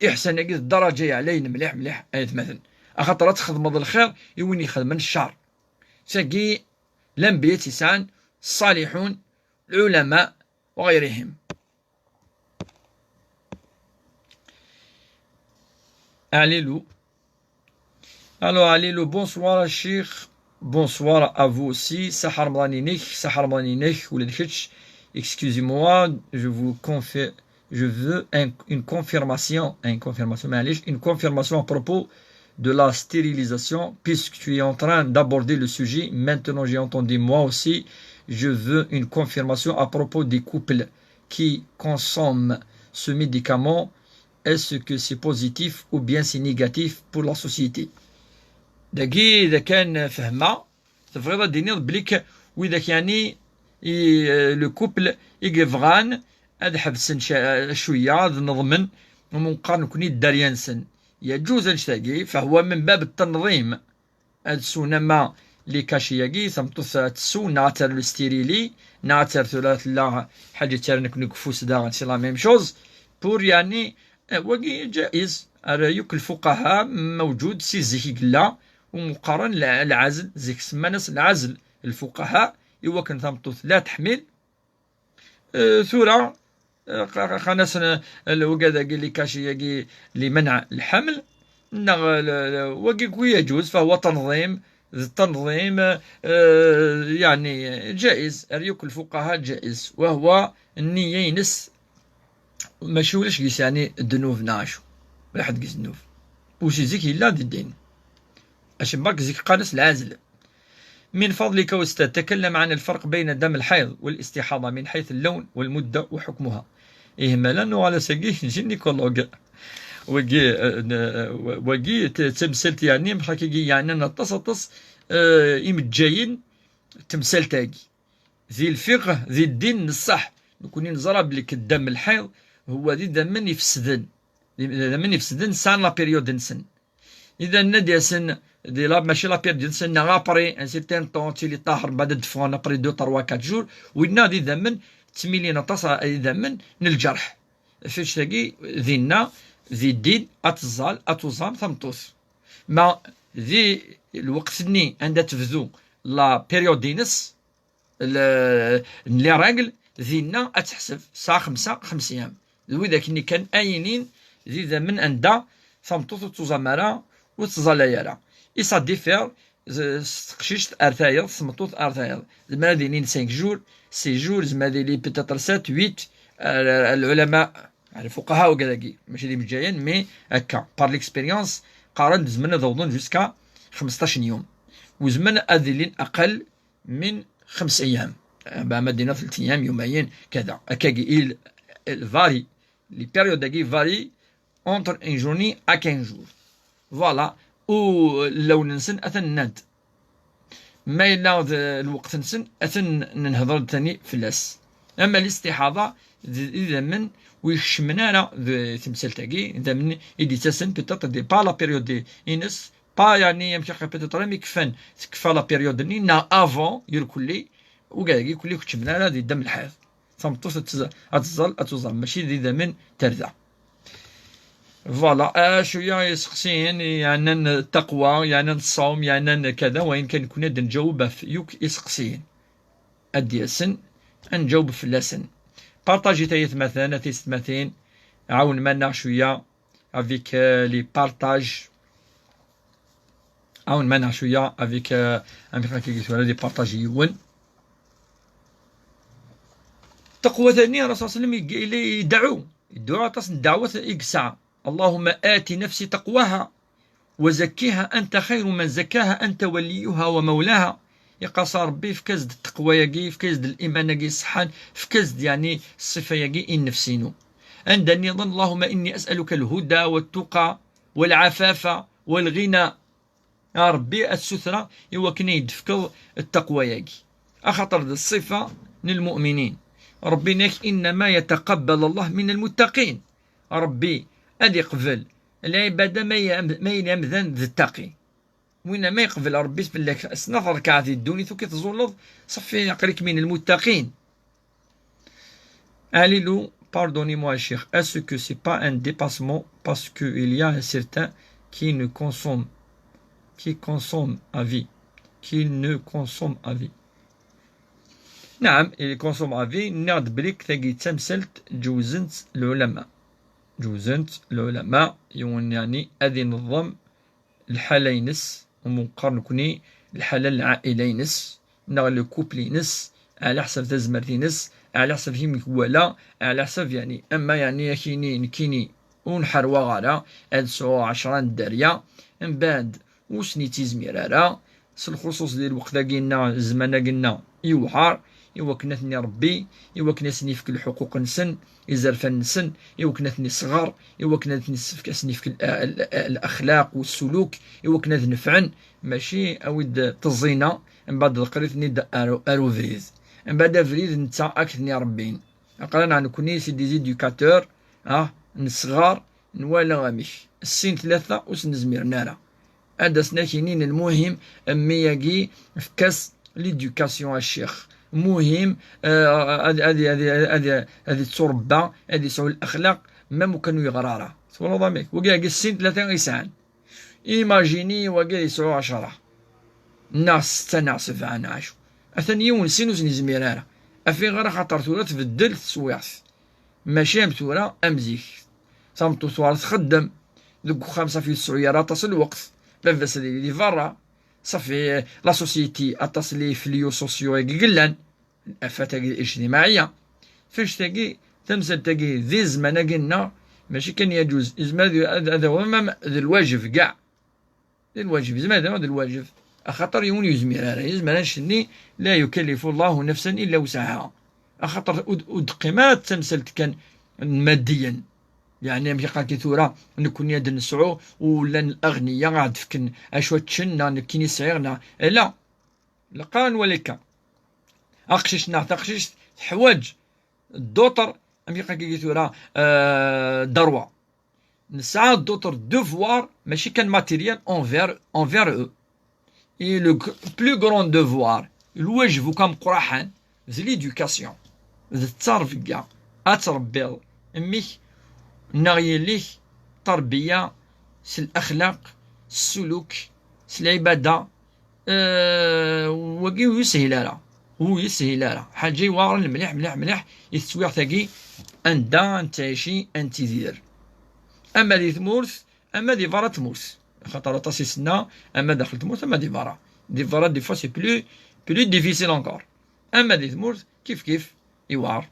الإحسان-agi d ddaraǧa yeɛlayen mliḥ mliḥ, ay atmaten. Axaṭer ad txedmeḍ lxir i win ixedmen ccer. Tagi, lanbiya i tt-yesɛan, ṣṣalihun, lɛulama, وغيرهم. Alilu. Alors, Alilu, bonsoir, Cheikh. Bonsoir à vous aussi. Saḥa Remḍan-inek, saḥa Remḍan-inek, ula d kečč. Excusez-moi, je vous confie-, je veux un, une confirmation, une confirmation, معليش, une confirmation à propos de la stérilisation, puisque tu es en train d'aborder le sujet. Maintenant, j'ai entendu moi aussi, je veux une confirmation à propos des couples qui consomment ce médicament. Est-ce que c'est positif ou bien c'est négatif pour la société? Dagi, إذا كان فهمة, tebɣiḍ ad d-tiniḍ belli k-, widak, yeɛni, i, euh, le couple i yebɣan ad ḥebsen ca-, cwiya, ad neḍmen, umi neqqar nekni dderya-nsen. Yeǧǧuz annect-agi, فهو من باب التنظيم. Ad swen ama les cachets-agi, tameṭṭut ad tessew, neɣ ad terr le stérili, neɣ ad terr tura tella ḥaǧa i ttarran akken deg ufus daɣen, c'est la même chose. Pour, yeɛni, eh, wagi ǧaiz, ar yakk lfuqaha, mawǧud si zik i yella, umi qqaren lɛ-, lɛazl, zik semman-as lɛazl lfuqaha, i wakken tameṭṭut la teḥmil, Eh, tura, eh, qa-, qa-, qan-asen, eh, lwegad-agi, les cachets-agi, لمنع الحمل, neɣ, eh, le-, le-, wagi كله يجوز, فهو تنظيم, d tanḍim, eh, yeɛni, jaiz, ar yakk lfuqaha jaiz, وهو النية-ines, mačči ulac deg-s, yeɛni, ddnub neɣ acu, ula ḥedd deg-s ddnub. Ur si zik yella di ddin. Acemma zik qqaren-as lɛazl. من فضلك أستاذ، تكلم عن الفرق بين دم الحيض والاستحاضة من حيث اللون والمدة وحكمها. Ih, ma la nuɣal ass-agi gynécologue. Wagi, eh, n-, wagi t-, d tamsalt, yeɛni, mxakagi, yeɛnan aṭas, aṭas, eh, imejjayen n temsalt-agi. Di lfiqh, di ddin n ṣṣeḥ, nekni neẓra belli ddam lḥiḍ huwa d idammen ifesden. D idammen ifesden sɛan la période-nsen. Idan ad d-yasen di la, mačči la période-nsen, neɣ après un certain temps, tili ṭaher, mbaɛd ad d-ffɣen après deux, trois, quatre jours, winna d idammen ttmilin aṭas ɣer idammen n lǧerḥ. Ɣef annect-agi, dinna, di ddin, ad teẓẓal, ad tuẓam tameṭṭut. Ma di lweqt-nni anda tebdu la période-ines, l-, n les règles, dinna ad teḥseb, tesɛa xemsa, xems iyam. D widak-nni kan ay yinin d idammen anda tameṭṭut ur tuẓam ara, ur tettẓallay ara. Et ça diffère, z-, s teqcict ar tayeḍ, s tmeṭṭut ar tayeḍ. Zemren ad inin cinq jours, six jours, zemren ad yili peut-être sept, huit, euh, lɛulama, lfuqaha, wigad-agi, mačči d imejjayen, mais akka, par l'expérience, qqaren-d zemren ad awḍen jusqu'à xemseṭṭac n yum. Uzmen ad ilin aqal من خمس أيام. Ba ma d-iniɣ ثلاث أيام, يومين, كذا. Akkagi, il, il varie. Les périodes-agi varient entre une journée à quinze jours. Voilà. U lawn-nsen atan nnan-d. Ma yella d lweqt-nsen, atan nenhedr-d tani fell-as. Ama listiḥaḍa, d, d idammen ur ikeččmen ara d temsalt-agi, idammen i d-yettasen peut-être di, pas la période-ines, pas, yeɛni, amek akka, peut-être armi kfan, tekfa la période-nni, neɣ avant, irkelli, wigad-agi kulli ur keččmen ara di ddam lḥiḍ. Tameṭṭut ad tez-, ad teẓẓal, ad tuẓam, mačči d idammen terda. Voilà, ah, cwiya iseqsiyen, yeɛnan taqwa, yeɛnan ṣṣawm, yeɛnan kada, wayen kan nekni ad nǧaweb ɣef yakk iseqsiyen. Ad d-yasen, ad nǧaweb fell-asen. Partagit ay atmaten, a tisetmatin, ɛawnem-aneɣ cwiya, avec, euh, les partages. Ɛawnem-aneɣ cwiya avec, euh, amek akka i tura di partage yiwen. Taqwa tani, Rasul sallam, yella ideɛɛu. Ideɛɛu aṭas n ddeɛwat i yesɛa. اللهم آت نفسي تقواها وزكها أنت خير من زكاها أنت وليها ومولاها. Yeqqar-as a Ṛebbi, efk-as-d taqwa-agi, efk-as-d liman-agi ṣṣeḥḥan, efk-as-d, yeɛni, ṣṣifa-agi i nnefs-inu. Anda nniḍen, اللهم إني أسألك الهدى والتقى والعفاف والغنى. A Ṛebbi, ad ssutreɣ i wakken ad yi-d-tefkeḍ ttaqwa-agi, axaṭer d ṣṣifa n lmu'minin. Ṛebbi yenna-k, إنما يتقبل الله من المتقين. Ṛebbi ad iqbel lɛibada ma yella, ma yella amdan d ttaqi. Winna ma yeqbel Ṛebbi fell-ak snat rrkaɛat di ddunit, ur k-tẓulleḍ, ṣaffi, aql-ik من المتقين. Allez, Lou, pardonnez-moi, cher. Est-ce que c'est pas un dépassement parce qu'il y a certains qui ne consomment, qui consomment à vie, qui ne consomment à vie? Naɛam, il consomme à vie, nniɣ-d belli tagi d tamsalt ǧewzen-tt lɛulama. Ǧewzen-tt lɛulama, yiwen, yeɛni, ad ineḍḍem lḥala-ines, umi neqqar nekni lḥala n lɛaila-ines, neɣ le couple-ines, ɛla ḥsab tazmert-ines, ɛla ḥsab amek iwala, ɛla ḥsab, yeɛni, ama, yeɛni, akini, nekkini ur nḥerwaɣ ara, ad sɛuɣ ɛecra n dderya, mbeɛd ur sen-ittizmir ara, s lxuṣuṣ di lweqt-agi-nneɣ, zzman-agi-nneɣ, yewɛer, i wakken ad ten-iṛebbi, i wakken ad sen-yefk lḥuquq-nsen, izerfan-nsen, i wakken ad ten-isɣer, i wakken ad ten-yessefk, ad sen-yefk l-, l-, l-, laxlaq u ssuluk, i wakken ad nefɛen, mačči awi-d ṭṭeẓẓina, mbeɛd ḍeqqer-iten-id ar, ar ubrid. Mbeɛd abrid netta ad k-ten-iṛebbin. Aql-aneɣ nekni, c'est des éducateurs, ah, nesɣer, nwala amek. Sin tlata ur sen-zmiren ara. Ad asen-ak-inin lmuhim, mmi-agi, efk-as l'éducation a ccix. Muhim, eh, ad, ad, ad, ad, ad itturebba, ad yesɛu laxlaq, même ukan ur yeɣra ara. Twalaḍ amek? Wagi-agi sin tlata i sɛan. Imagini wagi ad yesɛu ɛecra, neɣ setta, neɣ sebɛa, neɣ acu. Atan yiwen sin ur sen-yezmir ara. Af ayɣer axaṭer tura tbeddel teswiɛt. Mačči am tura, am zik. Tameṭṭut tura txeddem deg uxxam, ṣafi ur tesɛu ara aṭas n lweqt. Baba-s ad yili di berra. Ṣafi, la société, aṭas les fléaux sociaux i yellan. Afat-agi ijtimaɛiyya. Fannect-agi, tamsalt-agi, di zzman-agi-nneɣ, mačči kan yaǧuz, yezmer ad, ad, ad awiɣ même d lwajeb, kkaɛ. D lwajeb, yezmer ad awiɣ d lwajeb. Axaṭer yiwen ur yezmir ara, yezmer annect-nni, لا يكلف الله نفسا إلا وسعها. Axaṭer ur d-, ur d-teqqim ara d tamsalt kan n maddiyen. Yeɛni, amek iqqar-ki tura, nekni ad nesɛu, u llan laɣniya ad d-fken acu ad ččen, neɣ nekkini sɛiɣ, neɣ, ala. Lqan walika. Aqcic neɣ taqcict teḥwaǧ d'autres, amek iqqar-ki tura, euh, droits. Nesɛa d'autres devoirs, mačči kan matériels envers, envers eux. Et le gr-, plus grand devoir, lwajeb akk ameqqraḥan, d l'éducation. D tterbeyya. Ad tṛebbiḍ mmi-k neɣ yelli-k, tterbeyya s laxlaq, s ssuluk, s lɛibada, eh, wagi ur yeshil ara. Ur yeshil ara. Ḥaǧa iweɛṛen mliḥ, mliḥ, mliḥ i teswiɛt-agi, anda nettɛici, ad nettidir. Ama di tmurt, ama di berra tmurt. Axaṭer aṭas i s-nenna, ama daxel tmurt, ama di berra. Di berra, des fois, c'est plus, plus difficile encore. Ama di tmurt, kif kif, iweɛṛ.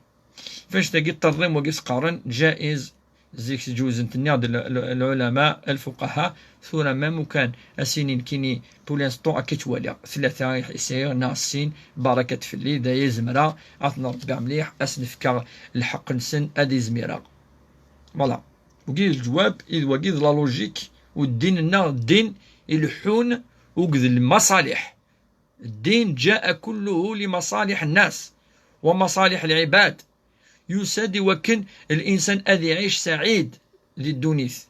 Fannect-agi ṭṭerḍim wagi s-qqaren, ǧaiz, zik ǧewzen-t-nniɣ-d l-, l-, lɛulama, lfuqaha, tura ma mukan, a s-inin kini, pour l'instant, akka ttwaliɣ, tlata i sɛiɣ, neɣ sin, barakat fell-i, d aya zemreɣ, ad ten-ṛebbiɣ mliḥ, ad sen-fkeɣ lḥeqq-nsen, ad izmireɣ. Voilà. Wagi d lǧwab, i d wagi d la logique, u ddin-nneɣ, ddin ileḥḥun akked lmaṣaliḥ. الدين جاء كله لمصالح الناس ومصالح العباد. Yusa-d i wakken linsan ad iɛic saɛid di ddunit,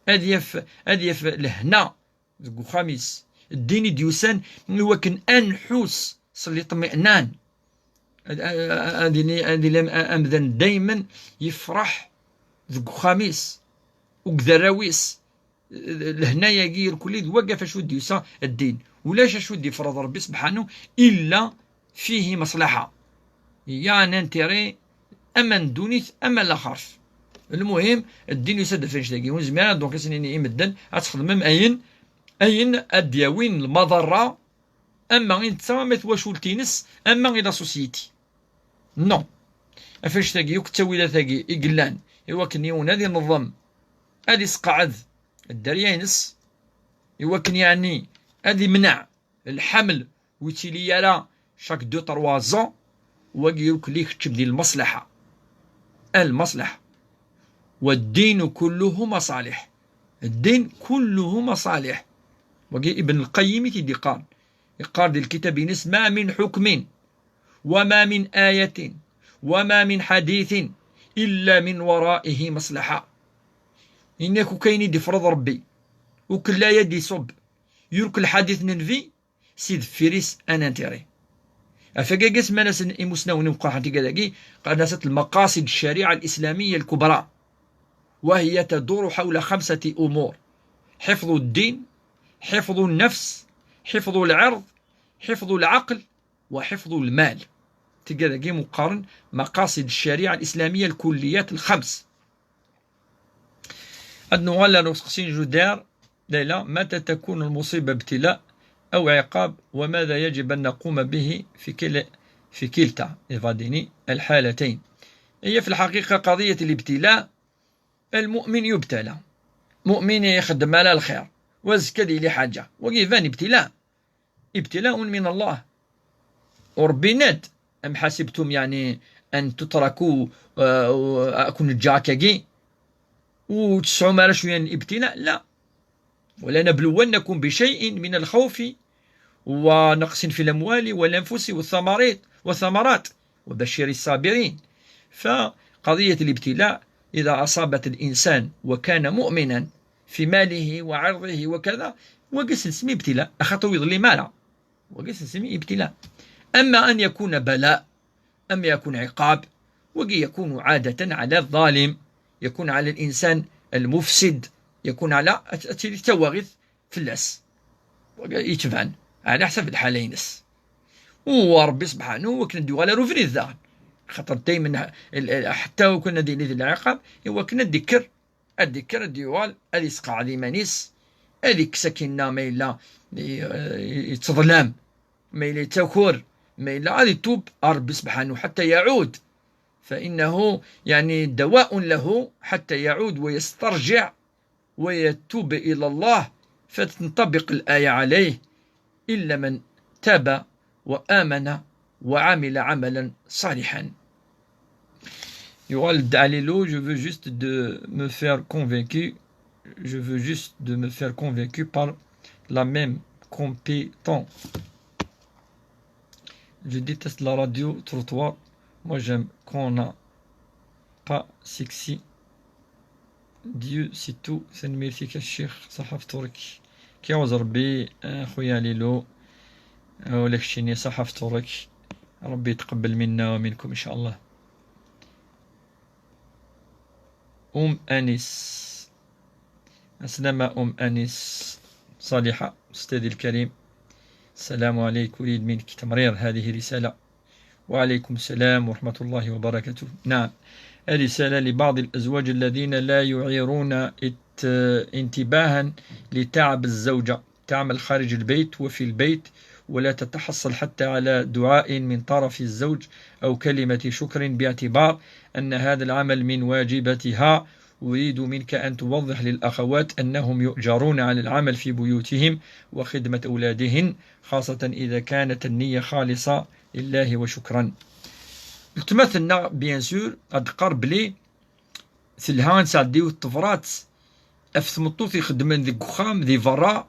ad yaf, ad yaf lehna deg uxxam-is. Ddin i d-yusan i wakken ad nḥus s liṭmi'nan. Ad, ad, ad, ad yili, ad yili am-, amdan daymen yefreḥ deg uxxam-is, akked arraw-is. Lehna-agi irkelli d wagi ɣef acu d-yusa ddin. Ulac acu d-yefreḍ Ṛebbi sebḥanu illa fihi maṣlaḥa. Il y a un intérêt, ama n ddunit, ama n laxert. Lmuhim, ddin yusa-d ɣef annect-agi. Ur nezmir ara, donc, ad s-nini i medden ad txedmem ayen, ayen ad d-yawin lmaḍerra, ama i netta, ama i twacult-ines, ama i la société. Non. Ɣef annect-agi akk, ttawilat-agi i yellan i wakken yiwen ad ineḍḍem ad isqeɛɛed dderya-ines, i wakken yeɛni ad imneɛ lḥeml ur yettili ara chaque deux trois ans, wagi irkel i keččem di lmaslaḥa. Lmaslaḥa. والدين كله مصالح. الدين كله مصالح. Wagi Ibn Lqayyim i t-id-iqqaren. Iqqar di lkitab-ines: ما من حكم وما من آية وما من حديث إلا من ورائه مصلحة. Ini-ak, akk ayen i d-ifreḍ Rebbi, akk laya d-iṣubb, yurk lḥadit n Nnbi, si deffir-is un intérêt. Ɣef wagi, ass ma n-asen imusnawen imeqqraḥen tigad-agi, qqaren-as المقاصد الشريعة الإسلامية الكبرى، وهي تدور حول خمسة أمور: حفظ الدين، حفظ النفس، حفظ العرض، حفظ العقل، وحفظ المال. Tigad-agi meqqaren مقاصد الشريعة الإسلامية الكليات الخمس. Ad nuɣal ar useqsi n Judar, Layla: متى تكون المصيبة ابتلاء أو عقاب، وماذا يجب أن نقوم به في كل-، في كلتا، ifadini, الحالتين؟ هي في الحقيقة قضية الابتلاء، المؤمن يبتلى. مؤمن يخدم على الخير، وزكا دي لي حاجة، وكيفان ابتلاء، ابتلاء من الله. وربي ناد: أم حسبتم يعني أن تتركوا، آه، أكون جاكاكي وتسعوا ما شوية الابتلاء؟ لا. ولنبلونكم بشيء من الخوف ونقص في الأموال والأنفس والثمرات، والثمرات، وبشر الصابرين. فقضية الابتلاء إذا أصابت الإنسان وكان مؤمنا في ماله وعرضه وكذا، وقس نسمي ابتلاء، أخطو يظلم مالا. وقس نسمي ابتلاء. أما أن يكون بلاء، أم يكون عقاب، وقي يكون عادة على الظالم، يكون على الإنسان المفسد، يكون على التواغيث في الناس. يتبان على حسب الحالة ينس. وربي سبحانه وكنا نديو على روفني الذهن. خاطر دايما ال-، ال-، حتى وكنا ديني العقاب، إوا كنا نذكر الذكر ديوال، هذه سقع ذي مانيس، هذه كسكينة ما إلا ي-، يتظلم، ما إلا يتكر، ما إلا غادي يتوب ربي سبحانه حتى يعود، فإنه يعني دواء له حتى يعود ويسترجع ويتوب إلى الله، فتنطبق الآية عليه: إلا من تاب وآمن وعمل عملا صالحا. يقول الدعليلو: je veux juste de me faire convaincu, je veux juste de me faire convaincu par la même compétent. Je déteste la radio trottoir. Moi, j'aime qu'on n'a pas sexy. Dieu, c'est tout. Tanemmirt-ik a ccix, ṣaḥa fṭur-ik. Kiɛuz Rebbi, a xuya Lilu, a ula keččini, ṣaḥa fṭur-ik. Rebbi yetqebbel minna wa minkum, in ca Allah. أم أنيس. السلامة أم أنيس صالحة، أستاذي الكريم. السلام عليك، أريد منك تمرير هذه الرسالة. وعليكم السلام ورحمة الله وبركاته. نعم، الرسالة لبعض الأزواج الذين لا يعيرون ات-، انتباها لتعب الزوجة، تعمل خارج البيت وفي البيت، ولا تتحصل حتى على دعاء من طرف الزوج أو كلمة شكر، باعتبار أن هذا العمل من واجباتها. أريد منك أن توضح للأخوات أنهم يؤجرون على العمل في بيوتهم وخدمة أولادهن، خاصة إذا كانت النية خالصة لله وشكرا. Weltma tenna, bien sûr, ad d-teqqar belli telha ad nesɛeddi yiwet tebrat ɣef tmeṭṭut ixeddmen deg uxxam di berra,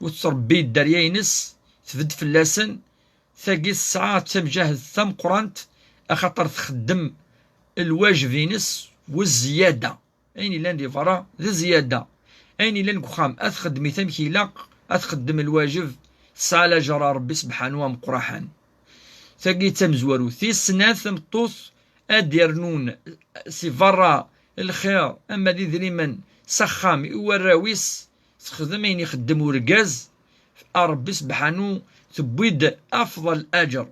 ur tettrebbi dderya-ines, tbedd fell-asen. Tagi tesɛa d tamjahedt tameqqrant, axaṭer txeddem lwajeb-ines u zzyada. Ayen yellan di berra d zzyada. Ayen yellan deg uxxam ad txeddem-it amek ilaq, ad txeddem lwajeb, tesɛa lajer ar Rebbi sebḥanu ameqqraḥan. Tagi d tamezwarut. Tis snat, tameṭṭut ad d-irnun si berra lxir, ama d idrimen s axxam i warraw-is, texdem ayen ixeddem urgaz, ar Rebbi sebḥanu tewwi-d afḍal aǧer.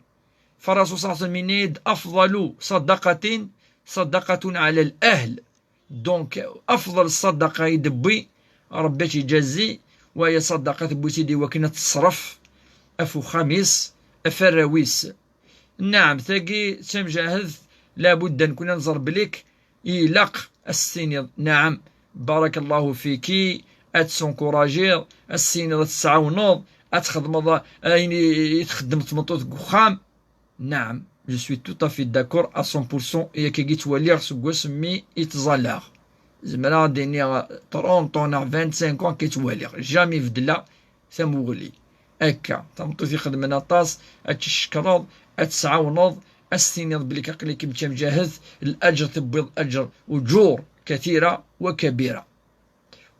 Fa Rasul ṣalla Llahu ɛalayhi wa sallam yenna-d: أفضل صدقة صدقة على الأهل. Donc, afḍal ṣṣadaqa i d-tewwi, Rebbi ad tt-iǧazi, waya ṣṣadaqa tewwi-tt-id i wakken ad teṣref ɣef uxxam-is, ɣef warraw-is. Nnaɛam, tagi d tamjahedt, labudda nekni ad nẓer belli ilaq ad s-tiniḍ nnaɛam, barakallahu fiki, ad tessenkurajiḍ, ad tessiniḍ ad tessɛawneḍ, ad txedmeḍ ayen i, i txeddem tmeṭṭut deg uxxam. Naɛam, je suis tout à fait d'accord à cent pour cent, i akkagi ttwaliɣ seg wasmi i ttẓallaɣ. Zemreɣ ad d-iniɣ trente ans neɣ vingt-cinq ans akka i ttwaliɣ, jamais beddleɣ tamuɣli. Akka, tameṭṭut ixedmen aṭas, ad tt-tcekkreḍ, ad tt-tɛawneḍ, ad s-tiniḍ belli aql-ikem d tamjahedt, lǧer tewwiḍ lǧer, ujur kathira wa kabira.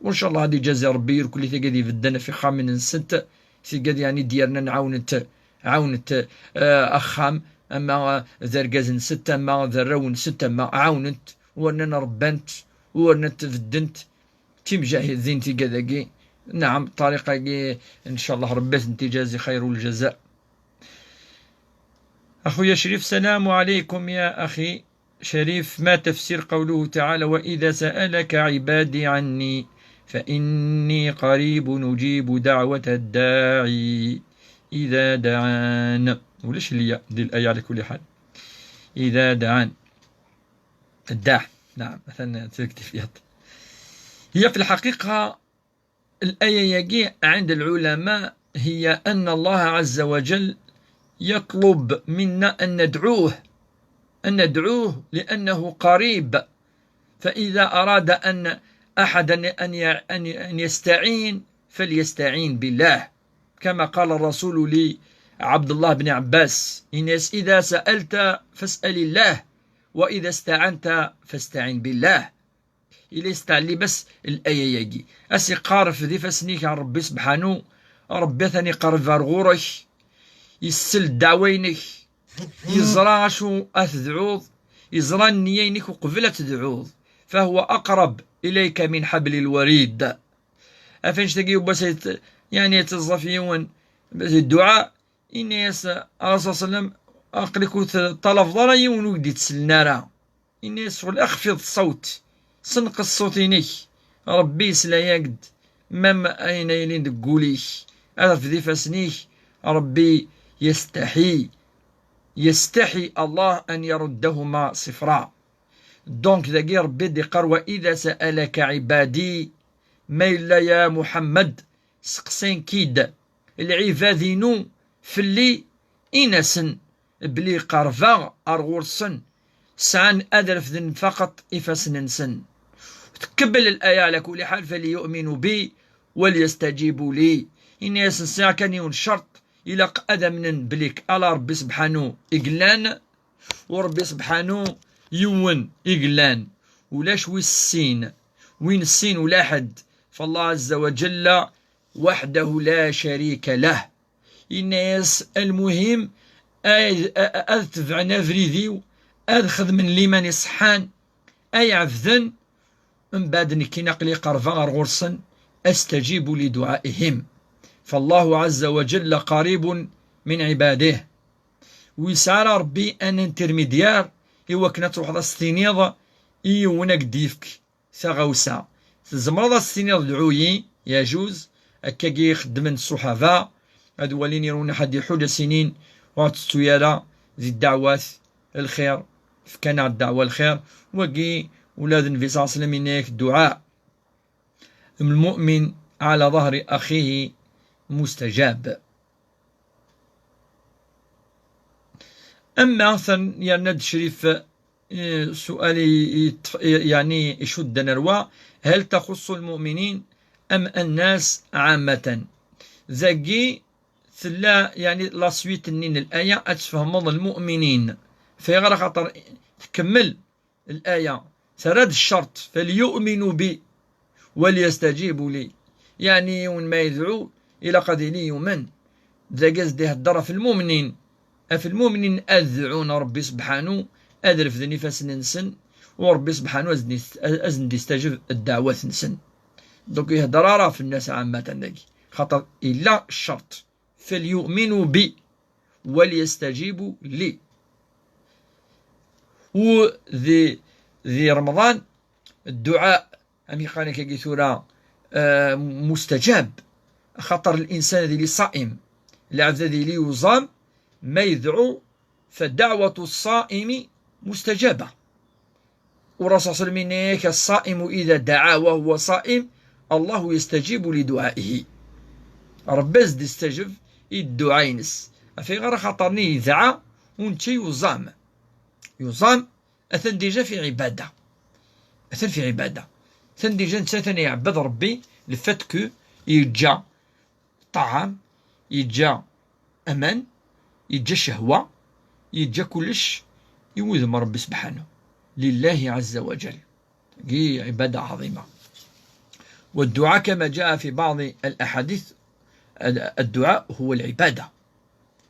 Wa ncallah ad ijazi Rebbi irkelli tigad ibedden ɣef ixxamen-nsent, tigad yeɛni d-yernan ɛawnent, ɛawnent, eh, axxam, ama, eh, d argaz-nsent, ama d arraw-nsent, ama ɛawnent, u rnan rebbant, u rnant beddent, timjahidin tigad-agi. Naɛam, ṭṭariq-agi, ncallah Rebbi ad tent-ijazi xayr uljaza. Axuya Crif, salam ɛalaykum ya axi. Crif, ma tafsir qawluhu taɛala: "Wa ida sa'alaka ɛibadi ɛanni, fa inni qaribun ujibu daɛwata ddaɛi ida daɛan." Ulac lya di laya ɛla kulli ḥal. Ida daɛan. Ddaɛ. Naɛam, atan tfekti fiyaḍ. Hiya fi lḥaqiqa, الآية يجي عند العلماء هي أن الله عز وجل يطلب منا أن ندعوه، أن ندعوه لأنه قريب، فإذا أراد أن أحدا أن ي-، أن ي-، أن يستعين فليستعين بالله، كما قال الرسول لعبد الله بن عباس: إن يس-، إذا سألت فاسأل الله، وإذا استعنت فاستعن بالله. Ila yesteɛli bas laya-agi. As iqaref d ifassen-ik ɣer Rebbi sebḥanu, Rebbi atan iqerreb ar ɣur-k, yessel ddeɛwa-inek, yeẓra acu ad tedɛuḍ, yeẓra nniya-inek uqbel ad tedɛuḍ. فهو أقرب إليك من حبل الوريد. Af annect-agi, yiwen wass, yeɛni, yettaẓẓaf yiwen, dduɛa, Yenna-yas Ṛṛasul ṣalla Llahu ɛalayhi wa sallam: "Aql-ik ur teṭṭalabeḍ ara yiwen ur k-d-ittsellen ara." Yenna-yas ccɣel اخفض الصوت, senqes ṣṣut-inek, Ṛebbi yesla-yak-d, même ayen ay yellan deg wul-ik, rfed ifassen-ik, Ṛebbi يستحي، يستحي الله أن يردهما صفرا. Donc, dagi Ṛebbi d-iqqar: "وإذا سألك عبادي", ma yella ya Muḥemmed, seqsan-k-id lɛibad-inu fell-i, in-asen belli qerbeɣ ar ɣur-sen, sɛan ad refden faqeṭ ifassen-nsen. Tkemmel laya ɛla kulli ḥal: "فليؤمنوا بي وليستجيبوا لي". Ini-asen sɛiɣ kan yiwen ccerṭ, ilaq ad amnen belli ala Ṛebbi sebḥanu i yellan, u Ṛebbi sebḥanu yiwen i yellan, ulac wis sin, win sin ula ḥedd, فالله عز وجل وحده لا شريك له. Yenna-yas: "Lmuhim, ad, ad tebɛen abrid-iw, ad xedmen liman iṣeḥḥan, ay ɛebden, mbeɛd nekkin aql-i qerbeɣ ar ɣur-sen, أستجيب لدعائهم. فالله عز وجل قريب من عباده." Ur yesɛi ara Ṛebbi un intermédiaire i wakken ad truḥeḍ ad s-tiniḍ i yiwen ad k-d-yefk taɣawsa. Tzemreḍ ad s-tiniḍ: "Dɛu-yi", yeɛjuz, akkagi i xeddmen ṣṣuḥaba, ad walin yiwen ḥedd iḥuǧ, ad s-inin: "Ur tettu ara di ddeɛwat lxir, efk-aneɣ ddeɛwa lxir." Wagi ula d Nnbi ṣalla Llahu ɛalayhi wa sallam yenna-yak: "Dduɛa المؤمن على ظهر أخيه مستجاب." Ama atan yerna-d Crif, eh, sual i, i, yeɛni icudden ar wa: "هل تخص المؤمنين أم الناس عامة؟" Dagi tella, yeɛni, la suite-nni n laya ad tfehmeḍ lmu'minin. Fayɣer? Axaṭer tkemmel laya, terra-d ccerṭ: "فليؤمنوا بي وليستجيبوا لي". Yeɛni yiwen ma yedɛu, ilaq ad yili yumen. Dagi as-d-ihedder ɣef lmumnin, ɣef lmumnin ad dɛun Ṛebbi sebḥanu, ad refden ifassen-nsen, u Ṛebbi sebḥanu ad sen-, ad sen-d-istajeb ddeɛwat-nsen. Donc ihedder ara ɣef nnas ɛamatan dagi, xaṭer illa ccerṭ: "فليؤمنوا بي وليستجيبوا لي". U di, di Remḍan, dduɛa, amek qqaren akkagi tura, eh, mustajab, axaṭer linsan ad yili ṣaim, lɛebd ad yili yuẓam, ma yedɛu, فدعوة الصائم مستجابة. Ur aṣaṣel min-ik, الصائم إذا دعا وهو صائم الله يستجيب لدعائه. Ṛebbi ad s-d-istaǧeb i dduɛa-ines. Afayɣer axaṭer-nni yedɛa u netta yuẓam. Yuẓam, atan déjà fi ɛibada. Atan fi ɛibada. Atan déjà netta atan iɛebbed Ṛebbi, le fait que yeǧǧa ṭṭɛam, yeǧǧa aman, yeǧǧa ccehwa, yeǧǧa kullec i wudem n Ṛebbi sebḥanu. لله عز وجل. Tagi ɛibada ɛḍima. والدعاء كما جاء في بعض الأحاديث، الدعاء هو العبادة.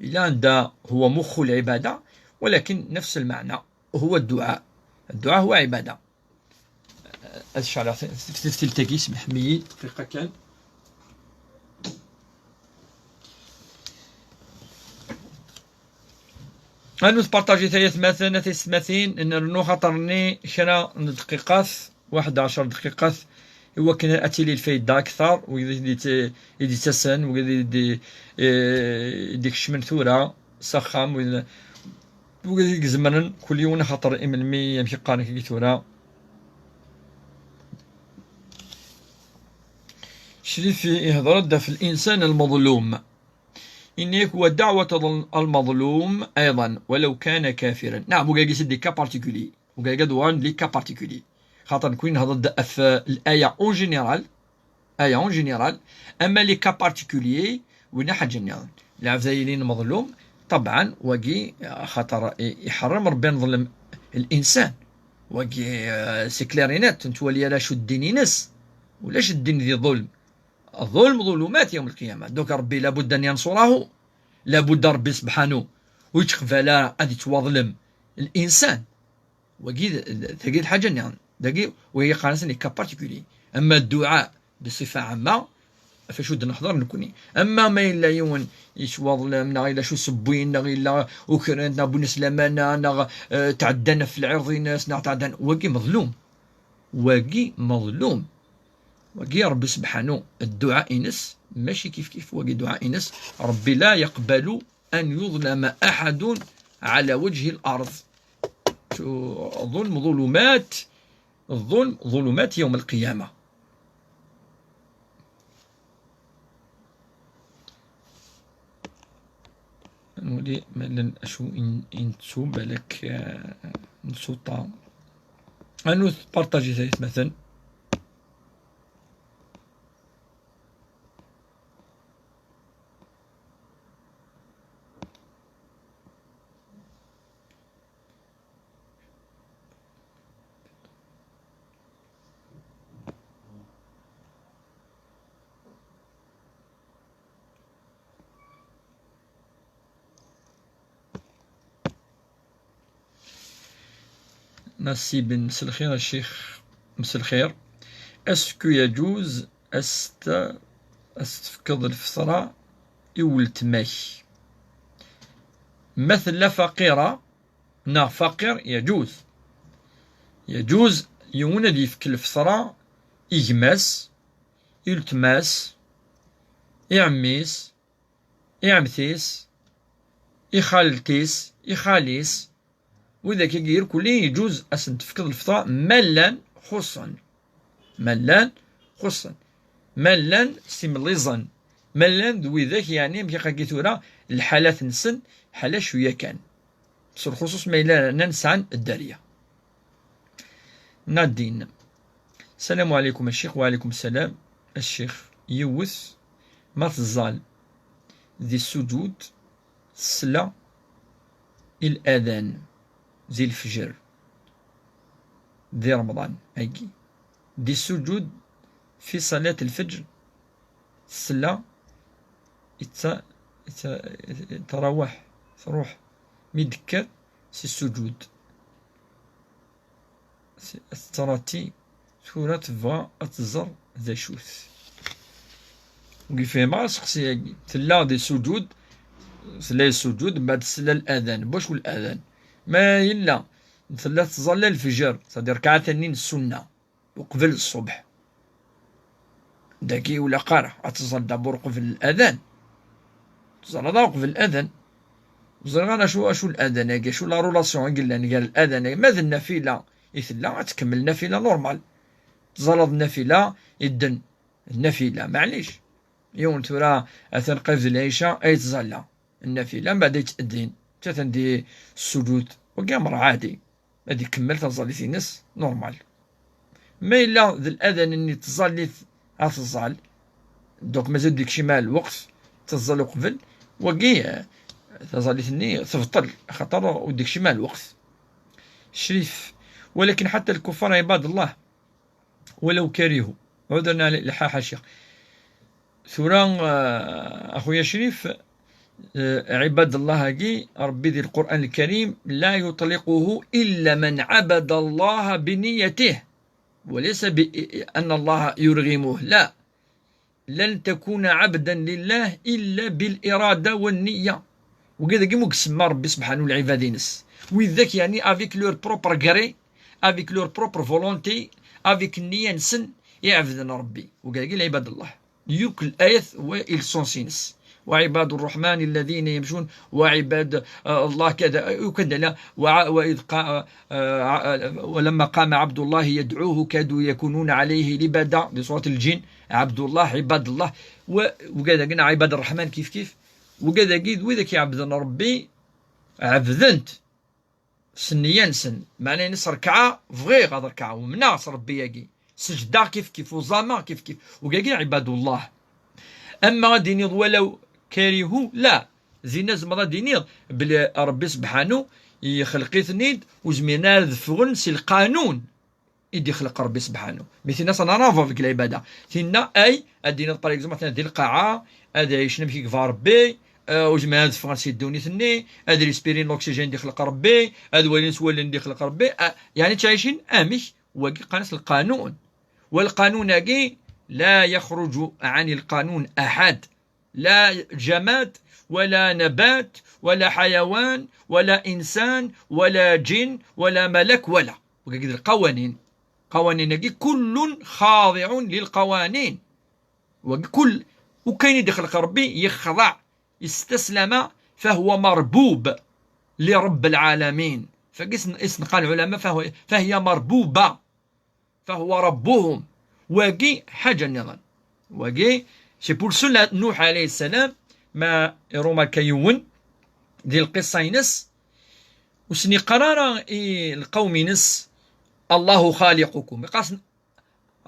إلا عند هو مخ العبادة، ولكن نفس المعنى هو الدعاء. الدعاء هو عبادة. Ad ceɛleɣ teftilt-agi, semḥem-iyi dqiqa kan. Ad nutpartaji tayatmaten, a taysetmatin, nrennu xaṭer-nni kra n dqiqat, waḥed ɛecṛ dqiqat, i wakken ad tili lfayda akteṛ, wid i d-, i d-ittasen, wid i d-, eh, i d-ikecmen tura s axxam, wid, wid i izemren, kul yiwen axaṭer imelmi, amek i qqaren kagi tura. Crifi ihder-d ɣef الإنسان المظلوم. Yenna-yak: ودعوة المظلوم أيضا ولو كان كافرا. Naɛam, wigagi c'est des cas particuliers. Wigagi ad uɣalen d les cas particuliers. Xaṭer nekni nehder-d ɣef l'aya en général. Aya en général. Ama les cas particuliers, winna ḥaǧa nniḍen. Lɛebd ad yili meḍlum, ṭebɛen, wagi, xaṭer i-, iḥeṛṛem Ṛebbi ad neḍlem l'insan. Wagi, euh, c'est clair et net, ur nettwali ara acu ddin-ines. Ulac ddin di ḍulm. الظلم ظلمات يوم القيامة. Donc Ṛebbi لابد أن ينصره. لابد Ṛebbi سبحانه ur yettqbal ara ad yettwaḍlem l'insan. Wagi d, d, tagi d ḥaǧa nniḍen. Dagi, wagi qqaren-asen les cas particuliers. Ama dduɛa بصفة عامة, ɣef acu d-nehder nekni. Ama ma yella yiwen yettwaḍlem, neɣ yella acu sewwin, neɣ yella ukren, neɣ wwin-as lamana, neɣ, eh, tɛeddan ɣef lɛirḍ-ines, neɣ tɛeddan, wagi meḍlum. Wagi meḍlum. Wagi Ṛebbi sebḥanu, dduɛa-ines mačči kif kif, wagi dduɛa-ines, Ṛebbi لا يقبل أن يظلم أحد على وجه الأرض. الظلم ظلمات، الظلم ظلمات يوم القيامة. Nuli ma llan acu i n-, i nettu, balak, eh, nsuṭa. Anu tpartaji tayet, مثلا. Nasib, مساء الخير الشيخ. مساء الخير. Est-ce que يجوز أست-، أستفكض الفطرة i weltma-k؟ Ma tella faqira neɣ faqir, يجوز. يجوز yiwen ad yefk lfeṭra i gma-s, i weltma-s, i ɛemmi-s, i ɛemti-s, i xalti-s, i xali-s. Widak-agi irkelli يجوز ad sen-tefkeḍ lfeṭra ma llan xuṣṣen. Ma llan xuṣṣen. Ma llan s imelliẓen. Ma llan d widak, yeɛni, amek akka tura, lḥalat-nsen ḥala cwiya kan. S lxuṣuṣ ma yella rnan sɛan dderya. Nadine. السلام عليكم الشيخ. وعليكم السلام الشيخ. Yiwet ma teẓẓal di sujud, tesla i ladan di lefjer di Remḍan-agi. Di sujud fi ṣalat lfeǧr, tesla i tta-, i tta-, i ttarawah, truḥ mi d-tekker si sujud. Tettṛati, tura tebɣa ad tẓer d acu-t. Ur yefhim ara aseqsi-agi. Tella di sujud, tella di sujud, mbeɛd tesla ladan. N wacu ladan? Ma yella tella tettẓalla lefjer, c'est-à-dire rkaɛat-nni n ssunna uqbel ṣṣubḥ. Dagi ur ilaq ara ad teẓẓal d'abord uqbel ladan. Teẓra da uqbel ladan. Ur ẓriɣ ara acu, acu ladan-agi, acu la relation i yellan gar ladan-agi. Ma d nnafila, i tella, ad tkemmel nafila normal. Tẓalleḍ nafila, idden nafila, maɛlic. Yiwen tura atan qrib d lɛica ay tẓalla nafila, mbeɛd ay tt-ddin, ttatan di ssujud, wagi amr ɛadi, ad ikemmel taẓallit-ines normal. Ma yella d ladan-nni tẓallit ad tẓall, donc mazal ur d-ikcim ara lweqt, teẓẓal uqbel, wagi, eh, taẓallit-nni tebṭel, axaṭer ur d-ikcim ara lweqt. Crif. ولكن حتى الكفار عباد الله ولو كرهوا. عذرا على الإلحاح يا شيخ. Tura, eh, a xuya Crif, eh, عباد الله-agi, Ṛebbi di Lqur'an Lkarim, لا يطلقه إلا من عبد الله بنيته، وليس بأن الله يرغمه، لا. لن تكون عبدا لله إلا بالإرادة والنية. Wigi dagi mu isemma Ṛebbi subḥanu lɛibad-ines. Widak, yeɛni, avec leur propre gré, avec leur propre volonté, avec nniya-nsen, i ɛebden Ṛebbi. Wigi dagi lɛibad Allah. Yakk ayat wa i lsens-ines. وعباد الرحمن الذين يمشون، وعباد، آه، الله كذا، وكذا لا، وع-، وإذ قا-، آه، آه، ولما قام عبد الله يدعوه كادوا يكونون عليه لبدا، di surat Ljin. Ɛebdullah, Ɛibadullah, wa-, wigad-agi neɣ Ɛibad Ṛṛeḥman kif kif, wigad-agi d wid akk iɛebden Ṛebbi, ɛebden-t s nniya-nsen, meɛna-ines rekɛeɣ, bɣiɣ ad rekɛeɣ, umneɣ s Ṛebbi-agi, seǧdeɣ kif kif, uẓameɣ kif kif, wigagi Ɛibadullah. Ama ad d-tiniḍ walaw karihu, la, dinna tzemreḍ ad d-tiniḍ belli Ṛebbi sebḥanu ixleq-iten-id, ur zmiren ara ad ffɣen si lqanun i d-ixleq Ṛebbi sebḥanu. Mi tinna ça n'a rien à voir avec lɛibada. Tinna ay, ad d-tiniḍ, par exemple, atan di lqaɛa, ad ɛicen amek i yebɣa Ṛebbi, eh, ur zmiren ad ffɣen si ddunit-nni, ad respirin l'oxygène i d-ixleq Ṛebbi, ad walin s wallen i d-ixleq Ṛebbi, ah, yeɛni ttɛicin amek, wagi qqaren-as lqanun. Walqanun-agi لا يخرج عن القانون أحد. لا جماد ولا نبات ولا حيوان ولا إنسان ولا جن ولا ملك ولا. Wagi d lqawanin. Qawanin-agi كل خاضع للقوانين. Wagi kul, u kayen i d-ixleq Ṛebbi yexḍeɛ, استسلم فهو مربوب لرب العالمين. Fagi i s-, i s-nqan lɛulama فهو، فهي مربوبة. فهو ربهم. Wagi ḥaǧa nniḍen. Wagi, c'est pour cela Nuḥ alayhi ssalam, ma irumarka yiwen di lqissa-ines, ur sen-iqqar ara i lqawm-ines, الله خالقكم. Iqqar-asen,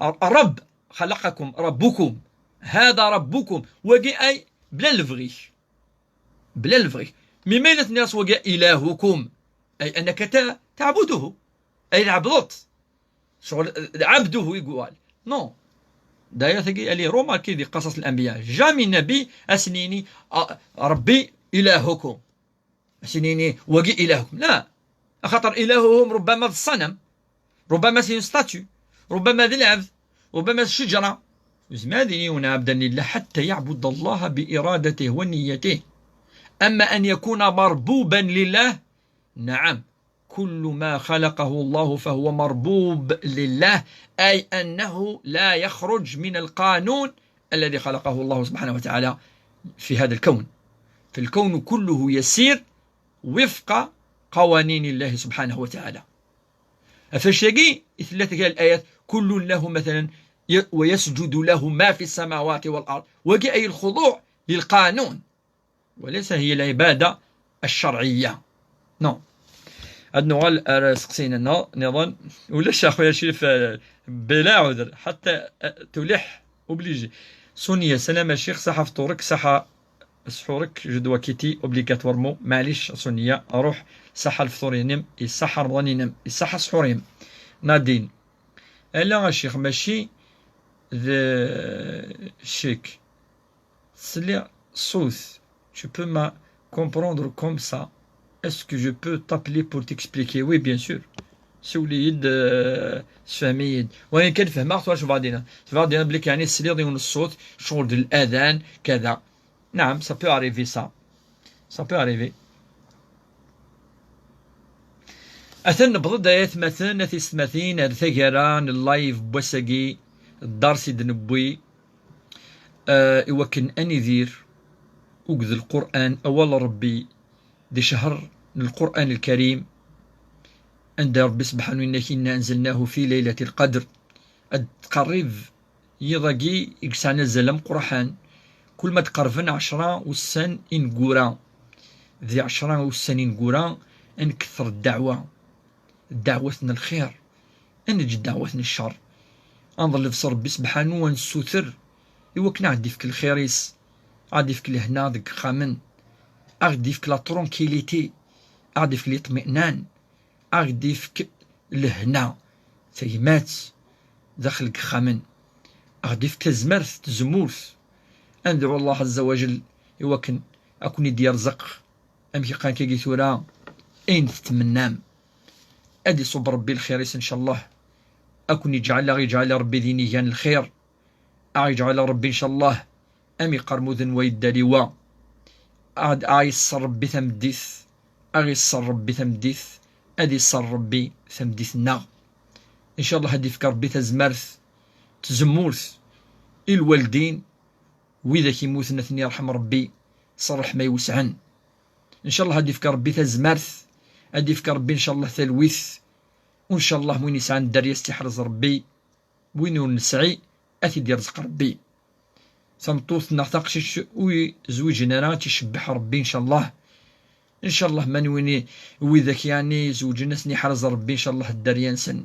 Ṛebb خلقكم ربكم. هذا ربكم. Wagi ay, bla lebɣi-k. Bla lebɣi-k. Mi ma yella tenniḍ-as wagi إلهكم، أي أنك ت-، تعبده. Ay tɛebdeḍ-t. Ccɣel d عبده i yuɣal. Non. D'ailleurs, tagi, elle est remarquée di قصص الأنبياء. Jamais Nnabi ad sen-yini, a, Ṛebbi إلهكم. Ad sen-yini, wagi إلهكم. La. Axaṭer إلههم ربما d ṣṣنم. ربما c'est une statue. ربما d lɛebd. ربما d ccejra. Ur yezmir ad yini yiwen عبدا لله حتى يعبد الله بإرادته ونيته. أما أن يكون مربوبا لله، نعم، كل ما خلقه الله فهو مربوب لله، أي أنه لا يخرج من القانون الذي خلقه الله سبحانه وتعالى في هذا الكون، فالكون كله يسير وفق قوانين الله سبحانه وتعالى. Ɣef wagi i tella tga الآيات: كل له مثلا، ي-، ويسجد له ما في السماوات والأرض. Wagi ay الخضوع للقانون. وليس هي العبادة الشرعية. Non. Ad nuɣal ar useqsi-nneɣ niḍen. Ulac a xuya Crif, eh, bila ɛuder. Ḥatta, eh, tuliḥ, obligé. Sonia, salam a ccix, saḥa fṭur-ik, saḥa sḥur-ik, je dois quitter obligatoirement. Maɛlic, Sonia, ruḥ, saḥa lefṭur-inem, iṣaḥa Remḍan-inem, iṣaḥa sḥur-im. Nadine. Ala a ccix, mačči d ccek. Sliɣ ṣṣut. Tu peux me comprendre comme ça. Est-ce que je peux t'appeler pour t'expliquer? Oui, bien sûr. Siwel-iyi-d, euh, sefhem-iyi-d. Wayen kan fehmeɣ, tura cebɛeḍ dinna. Cebɛeḍ dinna belli yeɛni tesliḍ yiwen ṣṣut, ccɣel d ladan, kada. Naɛam, ça peut arriver ça. Ça peut arriver. Atan newweḍ-d ay atmaten, a tisetmatin, ar taggara n live n wass-agi, ddars i d-newwi, eh, i wakken ad nidir akked Lqur'an, awal n Ṛebbi, di ccher n Lqur'an Lkarim, Anda Ṛebbi sebḥanu yenna-k: "Inna anzalnahu fi laylatil qadr." Ad d-tqerrib yiḍ-agi i yesɛan azal ameqqraḥan. Kul ma d-qerrben ɛecra ussan ineggura, di ɛecra ussan ineggura, ad nkether ddeɛwa, ddeɛwat n lxir, ad neǧǧ ddeɛwat n cceṛ. Ad nḍelleb s Ṛebbi sebḥanu, ad nessuter i wakken ad ɣ-d-ifk lxir-is, ad ɣ-d-ifk lehna deg ixxamen, ad ɣ-d-ifk la tranquillité, ad ɣ-d-ifk liṭminan, ad ɣ-d-ifk lehna, tagmat, daxel n yexxamen, ad ɣ-d-ifk tazmert, tzemmurt. Ad nedɛu Allah Azza wa Jell i wakken ad ken-id-yerzeq, amek i qqaren akkagi tura, ayen tettmennam. Ad iṣubb Ṛebbi lxir-is, ncallah. Ad ken-iǧɛel, ad ɣ-iǧɛel Ṛebbi d inigan n lxir. Ad ɣ-iǧɛel Ṛebbi, ncallah, am iqermuden wa yedda liwa. Ad, ad ɣ-iṣṣer Ṛebbi tameddit, ad ɣ-iṣṣer Ṛebbi tameddit, ad iṣṣer Ṛebbi tameddit-nneɣ. Ncallah ad d-ifk Ṛebbi tazmert, tzemmurt i lwaldin, widak immuten ad ten-yerḥem Ṛebbi s ṛṛeḥma iwesɛen. Ncallah ad d-ifk Ṛebbi tazmert, ad d-ifk Ṛebbi ncallah talwit, u ncallah win yesɛan dderya ad s-tt-iḥrez Ṛebbi, win ur nesɛi ad t-id-yerzeq Ṛebbi. Tameṭṭut neɣ taqcict ur zwiǧen ara, ad tt-icebbeḥ Ṛebbi, ncallah. Ncallah ma n win i, widak yeɛni zewǧen, ad ten-iḥrez Ṛebbi, ncallah, dderya-nsen.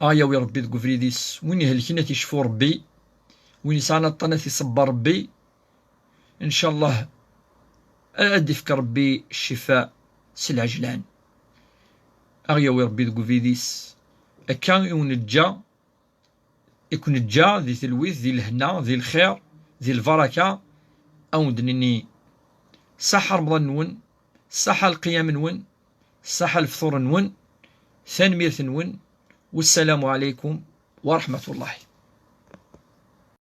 A yawi Ṛebbi deg ubrid-is, win ihelken ad t-icfu Ṛebbi, win yesɛan aṭṭan ad t-iṣebber Ṛebbi, ncallah ad d-ifk Ṛebbi ccifa s lɛejlan. A ɣ-yawi Ṛebbi deg ubrid-is, akka i wen-neǧǧa, i ken-neǧǧa di telwit, di lehna, di lxir, di lbaraka, a wen-d-nini ṣaḥa Remḍan-nwen, ṣaḥa lqiyam-nwen, ṣaḥa lefṭur-nwen, tanemmirt-nwen, wassalamu ɛalaykum wa raḥmatullahi.